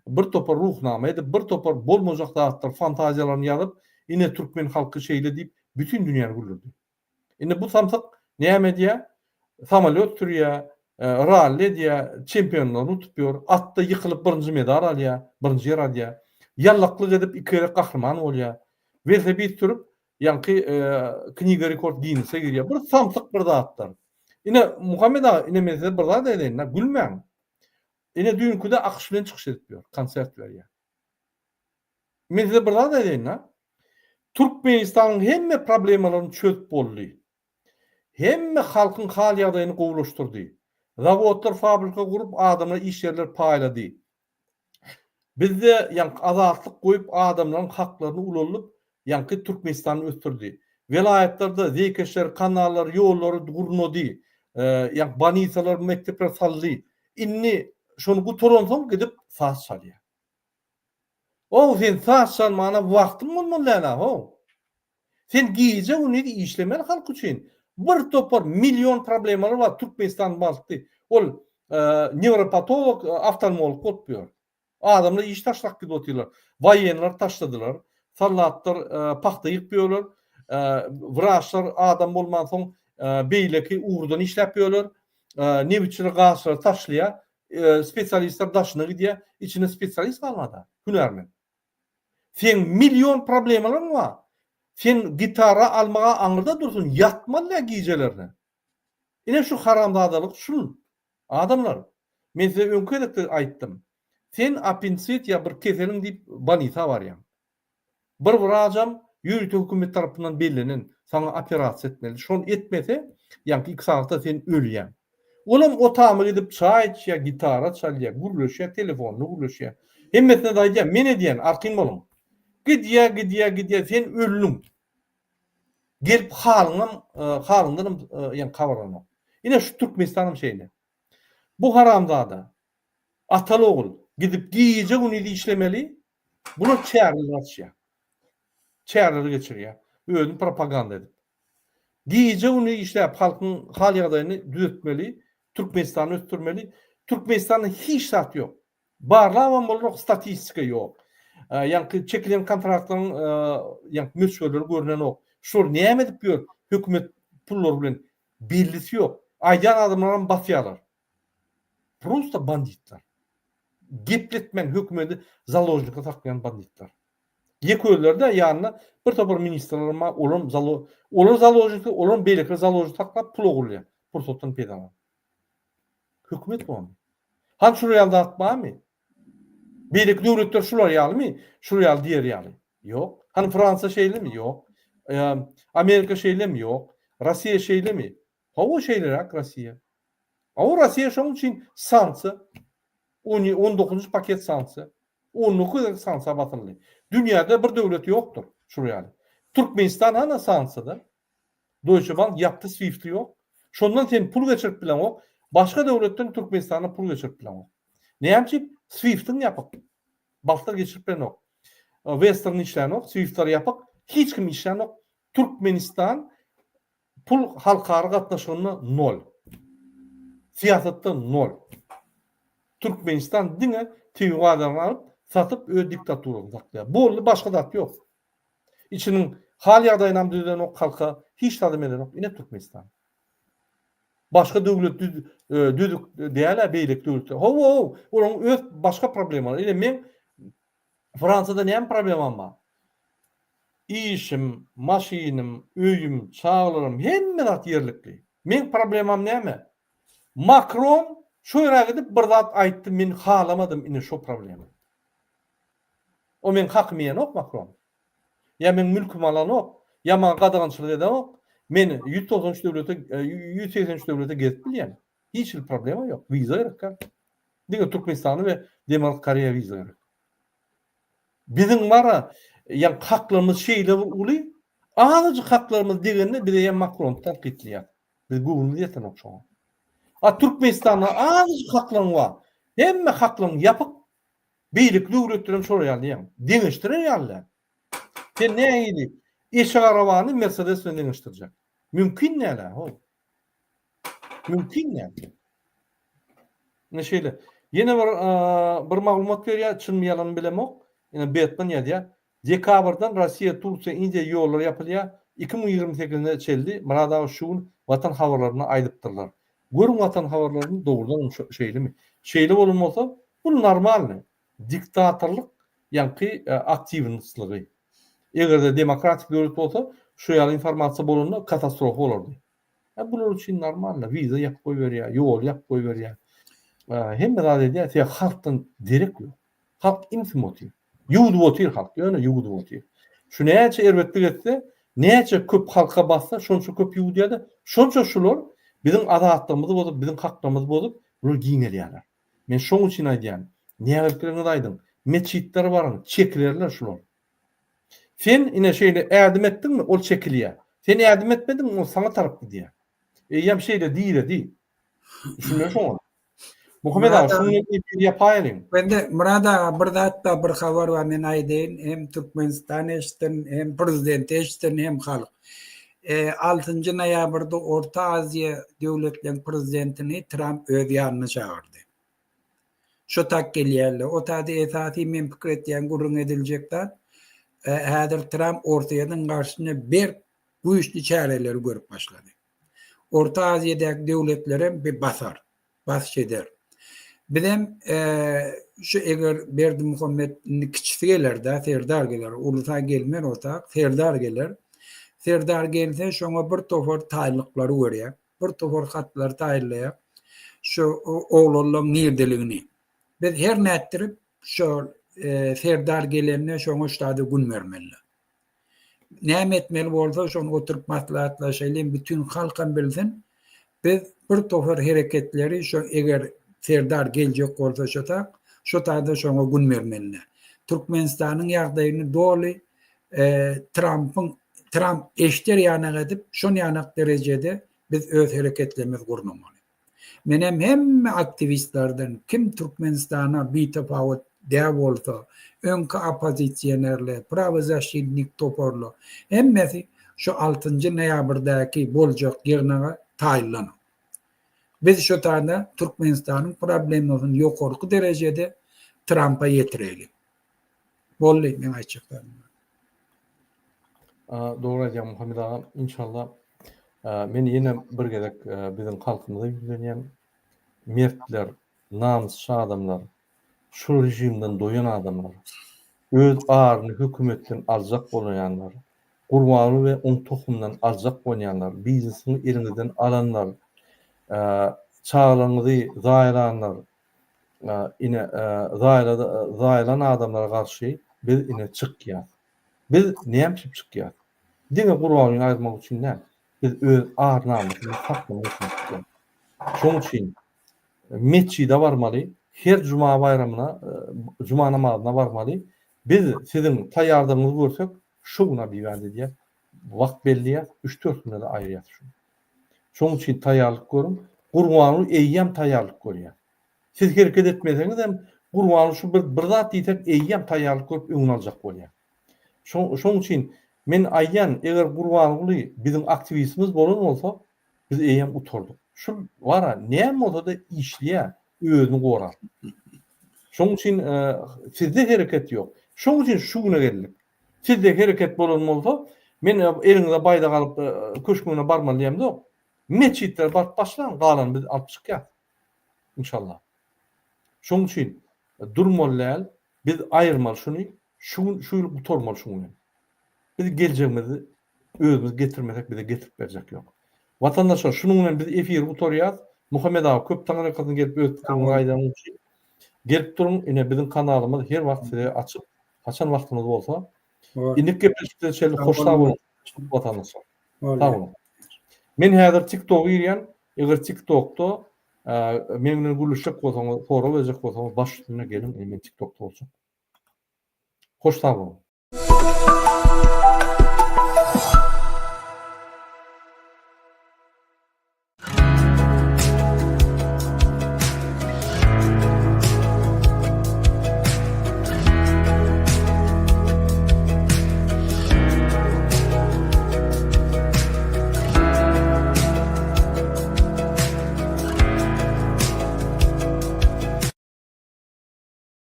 bir topar ruhnama edip, bir topar bolmajak zatlar, fantaziýalaryny ýazyp, ine türkmen halky şeýle diýip, bütin dünýäni güldürdi. Indi bu samsyk näme edýär? Samolýot sürýär, ralli edýär, çempionlaryny utup ýör, atda ýykylyp birinji medal alýar, birinji ýer alýar. Ýallaklyk edip iki gezek gahryman bolýar. Welosiped sürüp, Ýaňky Kniga rekord Ginnese girýär. Bir samsyk bir zatlar. Ine Muhammet aga, ine men size bir zat aýdaýyn, gülmäň. Ine düýnküde AKŞ bilen çykyş edip ýör, konsert berýär. Men size bir zat aýdaýyn-da. Türkmenistanyň hemme problemalaryny çözüp boldy. Hemme halkyň hal ýagdaýyny gowulaşdyrdy. Zawodlar, fabrika gurup adamlara iş ýerler paýlady. Bizde ýaňky azatlyk goýup adamlaryň haklaryny ulaldyp ýaňky Türkmenistany ösdürdi. Welaýatlarda zeýkeşleri, kanallary, ýollary gurnady. Ýaňky bolnisalar, mekdepler saldy. Indi şony gutaransoň gidip saz çalýar. Ow sen saz çalmana wagtyň bolmaly däl-ä how. Sen gije-gündiz işlemeli halk üçin. Bir topar million problemalar bar Türkmenistan bagtly. Ol newropatolog, oftalmolog bolup ýör. Adamlar iş taşlap gidip otyrlar. Waýenler taşladylar. Soldatlar pagta ýygyp ýörler. Wraçlar adam bolmansoň beýleki ugurdan işläp ýörler. Nebitçiler gazçylary taşlaýar. Spesialistler daşyna gidýär. Içinde spesialist galmady, hünärmen. Seň million problemalaryň bar. Sen gitara almaga aňyrda dursun, ýatmaly däl gijelerine. Ine şu haramzadalyk şul. Adamlar, men size öňki gezekde aýtdym. Sen appendisit ýa bir keseliň diýip bolnisa barýaň. Bir wrajam ýörite hökümet tarapyndan bellenen saňa operasiýa etmeli. Şony etmese, ýaňky iki sagatda sen ölýäň. Olam o tama gidip çaý içýär, gitara çalýar, gürleşýär, telefonda gürleşýär. Hemmesine-de aýdýar, men edýän, arkaýyn boluň. Gidýär, gidýär, gidýär, sen öldüň. Gelip halyňam, halyňdanam ýaňky habarlanok. Ine şu Türkmenistanam şeýle. Bu haramzada ataly-ogul gidip gije-gündiz işlemeli, bular çäreler açýar. Çäreler geçirýär. Özüni propaganda edip. Gije-gündiz işläp halkyň hal-ýagdaýyny düzetmeli, Türkmenistany ösdürmeli. Türkmenistanda hiç zat ýok. Barlabam bolanok, statistika ýok. Ýaňky çekilen kontraktlaryň ýaňky möçberleri görnenok. Şular näme edip ýör hökümet pullary bilen bellisi ýok. Aýdýan adamlaram basýarlar. Prosta banditler. Gepletmän hökümeti založnika saklaýan banditler. Ýeke özleri-de ýanynda bir topar ministrler bar, olam zalo olar založniki, olam beýlekiler založnik saklap pul ogurlaýar, pursatdan peýdalanyp. Hökümet bormy? Hany şular ýaly zat barmy? Beýleki döwletler şular ýalymy? Şular ýaly diýer ýaly. Ýok. Hany Fransiýa şeýlemi? Ýok. Amerika şeýlemi? Ýok. Russiýa şeýlemi? Hawa şeýleräk Russiýa. Hawa Russiýa şonuň üçin sanksiýa on dokuzynjy paket sanksiýa. 19 gezek sanksiýa basyldy. Dünýäde bir döwlet ýokdur şular ýaly. Türkmenistan hana sanksiýada. Deutsche Bank ýapdy Swift-i ýok. Şondan sen pul geçirip bileňok. Başga döwletden Türkmenistana pul geçirip bileňok. Näme üçin? Swift-iň ýapyk. Banklar geçirip bilenok. Western işlänok, Swift-ler ýapyk. Hiç kim işlänok. Türkmenistan Pul halkara gatnaşygynda nol. Syýasatda nol. Türkmenistan diňe tebigy bazaryny alyp, satyp öz diktaturasyny saklaýar. Boldy başga zat ýok. Içiniň hal ýagdaýynam düzedenok halka, hiç zadam edenok. Ine Türkmenistan. Başga döwlet düz düzük däl-ä beýleki döwletler. Hawa, olaryň öz başga problemalary. Ine meň Fransiýada näme problemam bar? Işim, maşynym, öýüm, çagalarym hemme zat ýerlikli. Meň problemam näme? Makron şo ýere gidip bir zat aýtdy men halamadym ine şo problema. O meň hakymy iýenok Makron. Ýa meň mülkümi alanok, ýa maňa gadagançylyk edenok. Men 193 döwlete, 183 döwlete gezip bilýän. Hiç hili problema ýok. Wiza gerek däl. Diňe Türkmenistana we Demirgazyk Koreýa wiza gerek. Biziň bara ýa haklarymyz şeýle bir uly, azajyk haklarymyz degende bize ýa Makrony tankytlaýar. Biz göwnümiz ýetenok şoňa. A Türkmenistanda azajyk haklaryň bar. Hemme haklaryň ýapyk. Beýleki döwletlerem şolar ýaly diýýän. Deňeşdirer ýaly däl. Sen nähili eşek arabany Mercedes bilen deňeşdirjek? Mümkin däl-ä, how. Mümkin däl. Ine şeýle. Ýene bir bir maglumat berýär, çynmy ýalanmy bilemok. Ine Betman ýazýar. Dekabrdan Russiýa, Turkiýa, Indiýa ýollar ýapylýar. 2028-ne çenli Myrat aga şu gün Watan habarlarynda aýdypdyrlar. Görüň Watan habarlaryny dogrudanam şeýlemi? Şeýle bolan bolsa bu normalny diktatorlyk ýaňky aktiwnostlygy. Eger-de demokratik döwlet bolsa şu ýaly informasiýa bolanda katastrofa bolardy. Ä bular üçin normalno, wiza ýapyp goýberýär, ýoly ýapyp goýberýär. Hemme zat edýär, sebäbi halkdan derek ýok. Halk imsim otyr. Ýuwdup otyr halk, ýöne ýuwdup otyr. Şu näçe erbetlik etse, Näçe köp halka bassa, şonça köp ýuwudýar-da, şonça şular biziň azatlygymyzy bozup, biziň haklarymyzy bozup, bular giňelýärler. Men şoň üçin aýdýan, nägilikligiňizi aýdyň, metjitlere baryň, çekilerler şular. Sen ine şeýle ädim etdiňmi, ol çekilýär. Sen ädim etmediňmi, ol saňa tarap gidýär. Eýýäm şeýle diredi. Düşünmeli şoňa. Muhammet aga, şuň bilen efiri ýapaýalyň. Bende Myrat aga bir zat bar, bir habar bar men aýdaýyn, hem Türkmenistan eşitsin, hem prezident eşitsin, hem halk. Altynjy noýabrda Orta Aziýa döwletleň prezidentini Tramp öz ýanyna çagyrdy. Şo tak gelýärler. O taýda esasy men pikir etýän gürrüň ediljek zat, häzir Tramp Orsýetiň garşysyna berk güýçli çäreleri görüp başlady. Orta Aziýadaky döwletlerem bir basar, basyş eder. Bizem şu eger Berdimuhamet indi kiçisi geler-dä, Serdar geler, ulusy-a gelmer o tak, Serdar geler. Serdar gelse şoňa bir topar taýynlyklary görýär, bir topar hatlary taýynlaýar. Şu oglanlaryň nirdeligini. Biz her nätdirip şo Serdar gelende şoňa ştada gün bermeli. Näme etmeli bolsa şony oturyp maslahatlaşaýlyň bütin halkam bilsin. Biz bir topar hereketleri şo eger Serdar geljek bolsa şo tak şo taýda şoňa gün bermeli. Türkmenistanyň ýagdaýyny doly Trampyň Tramp eşder ýanak edip şon ýanak derejede biz öz hereketlerimizi gurnamaly. Menem hemme aktiwistlerden kim Türkmenistana bitapawut dä bolsa, öňki oppozisionerler, prawozaşitnik toparlar, hemmesi şu altynjy noýabrdäki boljak ýygnaga taýynlanyň. Biz şu taýda Türkmenistanyň problemasyny ýokarky derejede Trampa ýetireýli. Boldy meň aýtjak zadym. Dogry aýdýaň Muhammet agam, inşallah men ýene bir gezek biziň halkymyza ýüzlenýän. Mertler, namysçy adamlar, şu režimden doýan adamlar, öz aryny hökümetden aljak bolaýanlar, Gurbanguly we oň tohumyndan aljak bolýanlar, biznesiňi eliňizden alanlar, çagalaryňyzy zaýalanlar, ine zaýalan adamlara garşy biz ine çykýas. Biz näme üçin çykýas? Diňe Gurbangulyny aýyrmak üçin däl. Biz öz ar-namysymyzy saklamak üçin çykýas. Şonuň üçin metjide barmaly, her juma baýramyna, juma namazyna barmaly. Biz siziň taýýardygyňyzy görsek, şu gün obýewýat edýäs, wagt belleýäs, üç-dört günde-de aýyrýas şuny. Şonuň üçin taýýarlyk görüň. Gurbanguly eýýäm taýýarlyk görýär. Siz hereket etmeseňiz hem Gurbanguly şu bir bir zat diýsek eýýäm taýýarlyk görüp öňüni aljak bolýar. Şo şonuň üçin men aýdýan eger Gurbanguly biziň aktiwistimiz bolan bolsa biz eýýäm gutardyk. Şul bara näme bolsada işleýär özüni gorap. Şonuň üçin sizde hereket ýok. Şonuň üçin şu güne geldik. Sizde hereket bolan bolsa men eliňize baýdak alyp köşgüne barmaly diýemzok. Metjitlere baryp başlaň galanyny biz alyp çykýas. Inşallah. Şoň üçin durmaly däl, biz aýyrmaly şuny, şu gün şu ýyl gutarmaly şuň bilen. Biz geljegimizi özümiz getirmesek bize getirip berjek ýok. Watandaşlar şunuň bilen biz efiri gutarýas. Muhammet aga köp taňryýalkasyn gelip öz pikiriňizi aýdanyň üçin. Gelip duruň ine biziň kanalymyz her wagt size açyk. Haçan wagtyňyz bolsa. Indiki gepleşiklere çenli hoş sag boluň watandaşlar. Sag boluň. Men häzir TikToka girýän. Eger TikTokda meň bilen gürleşjek bolsaňyz, sorag berjek bolsaňyz baş üstüne geliň, men TikTokda boljak. Hoş sag boluň.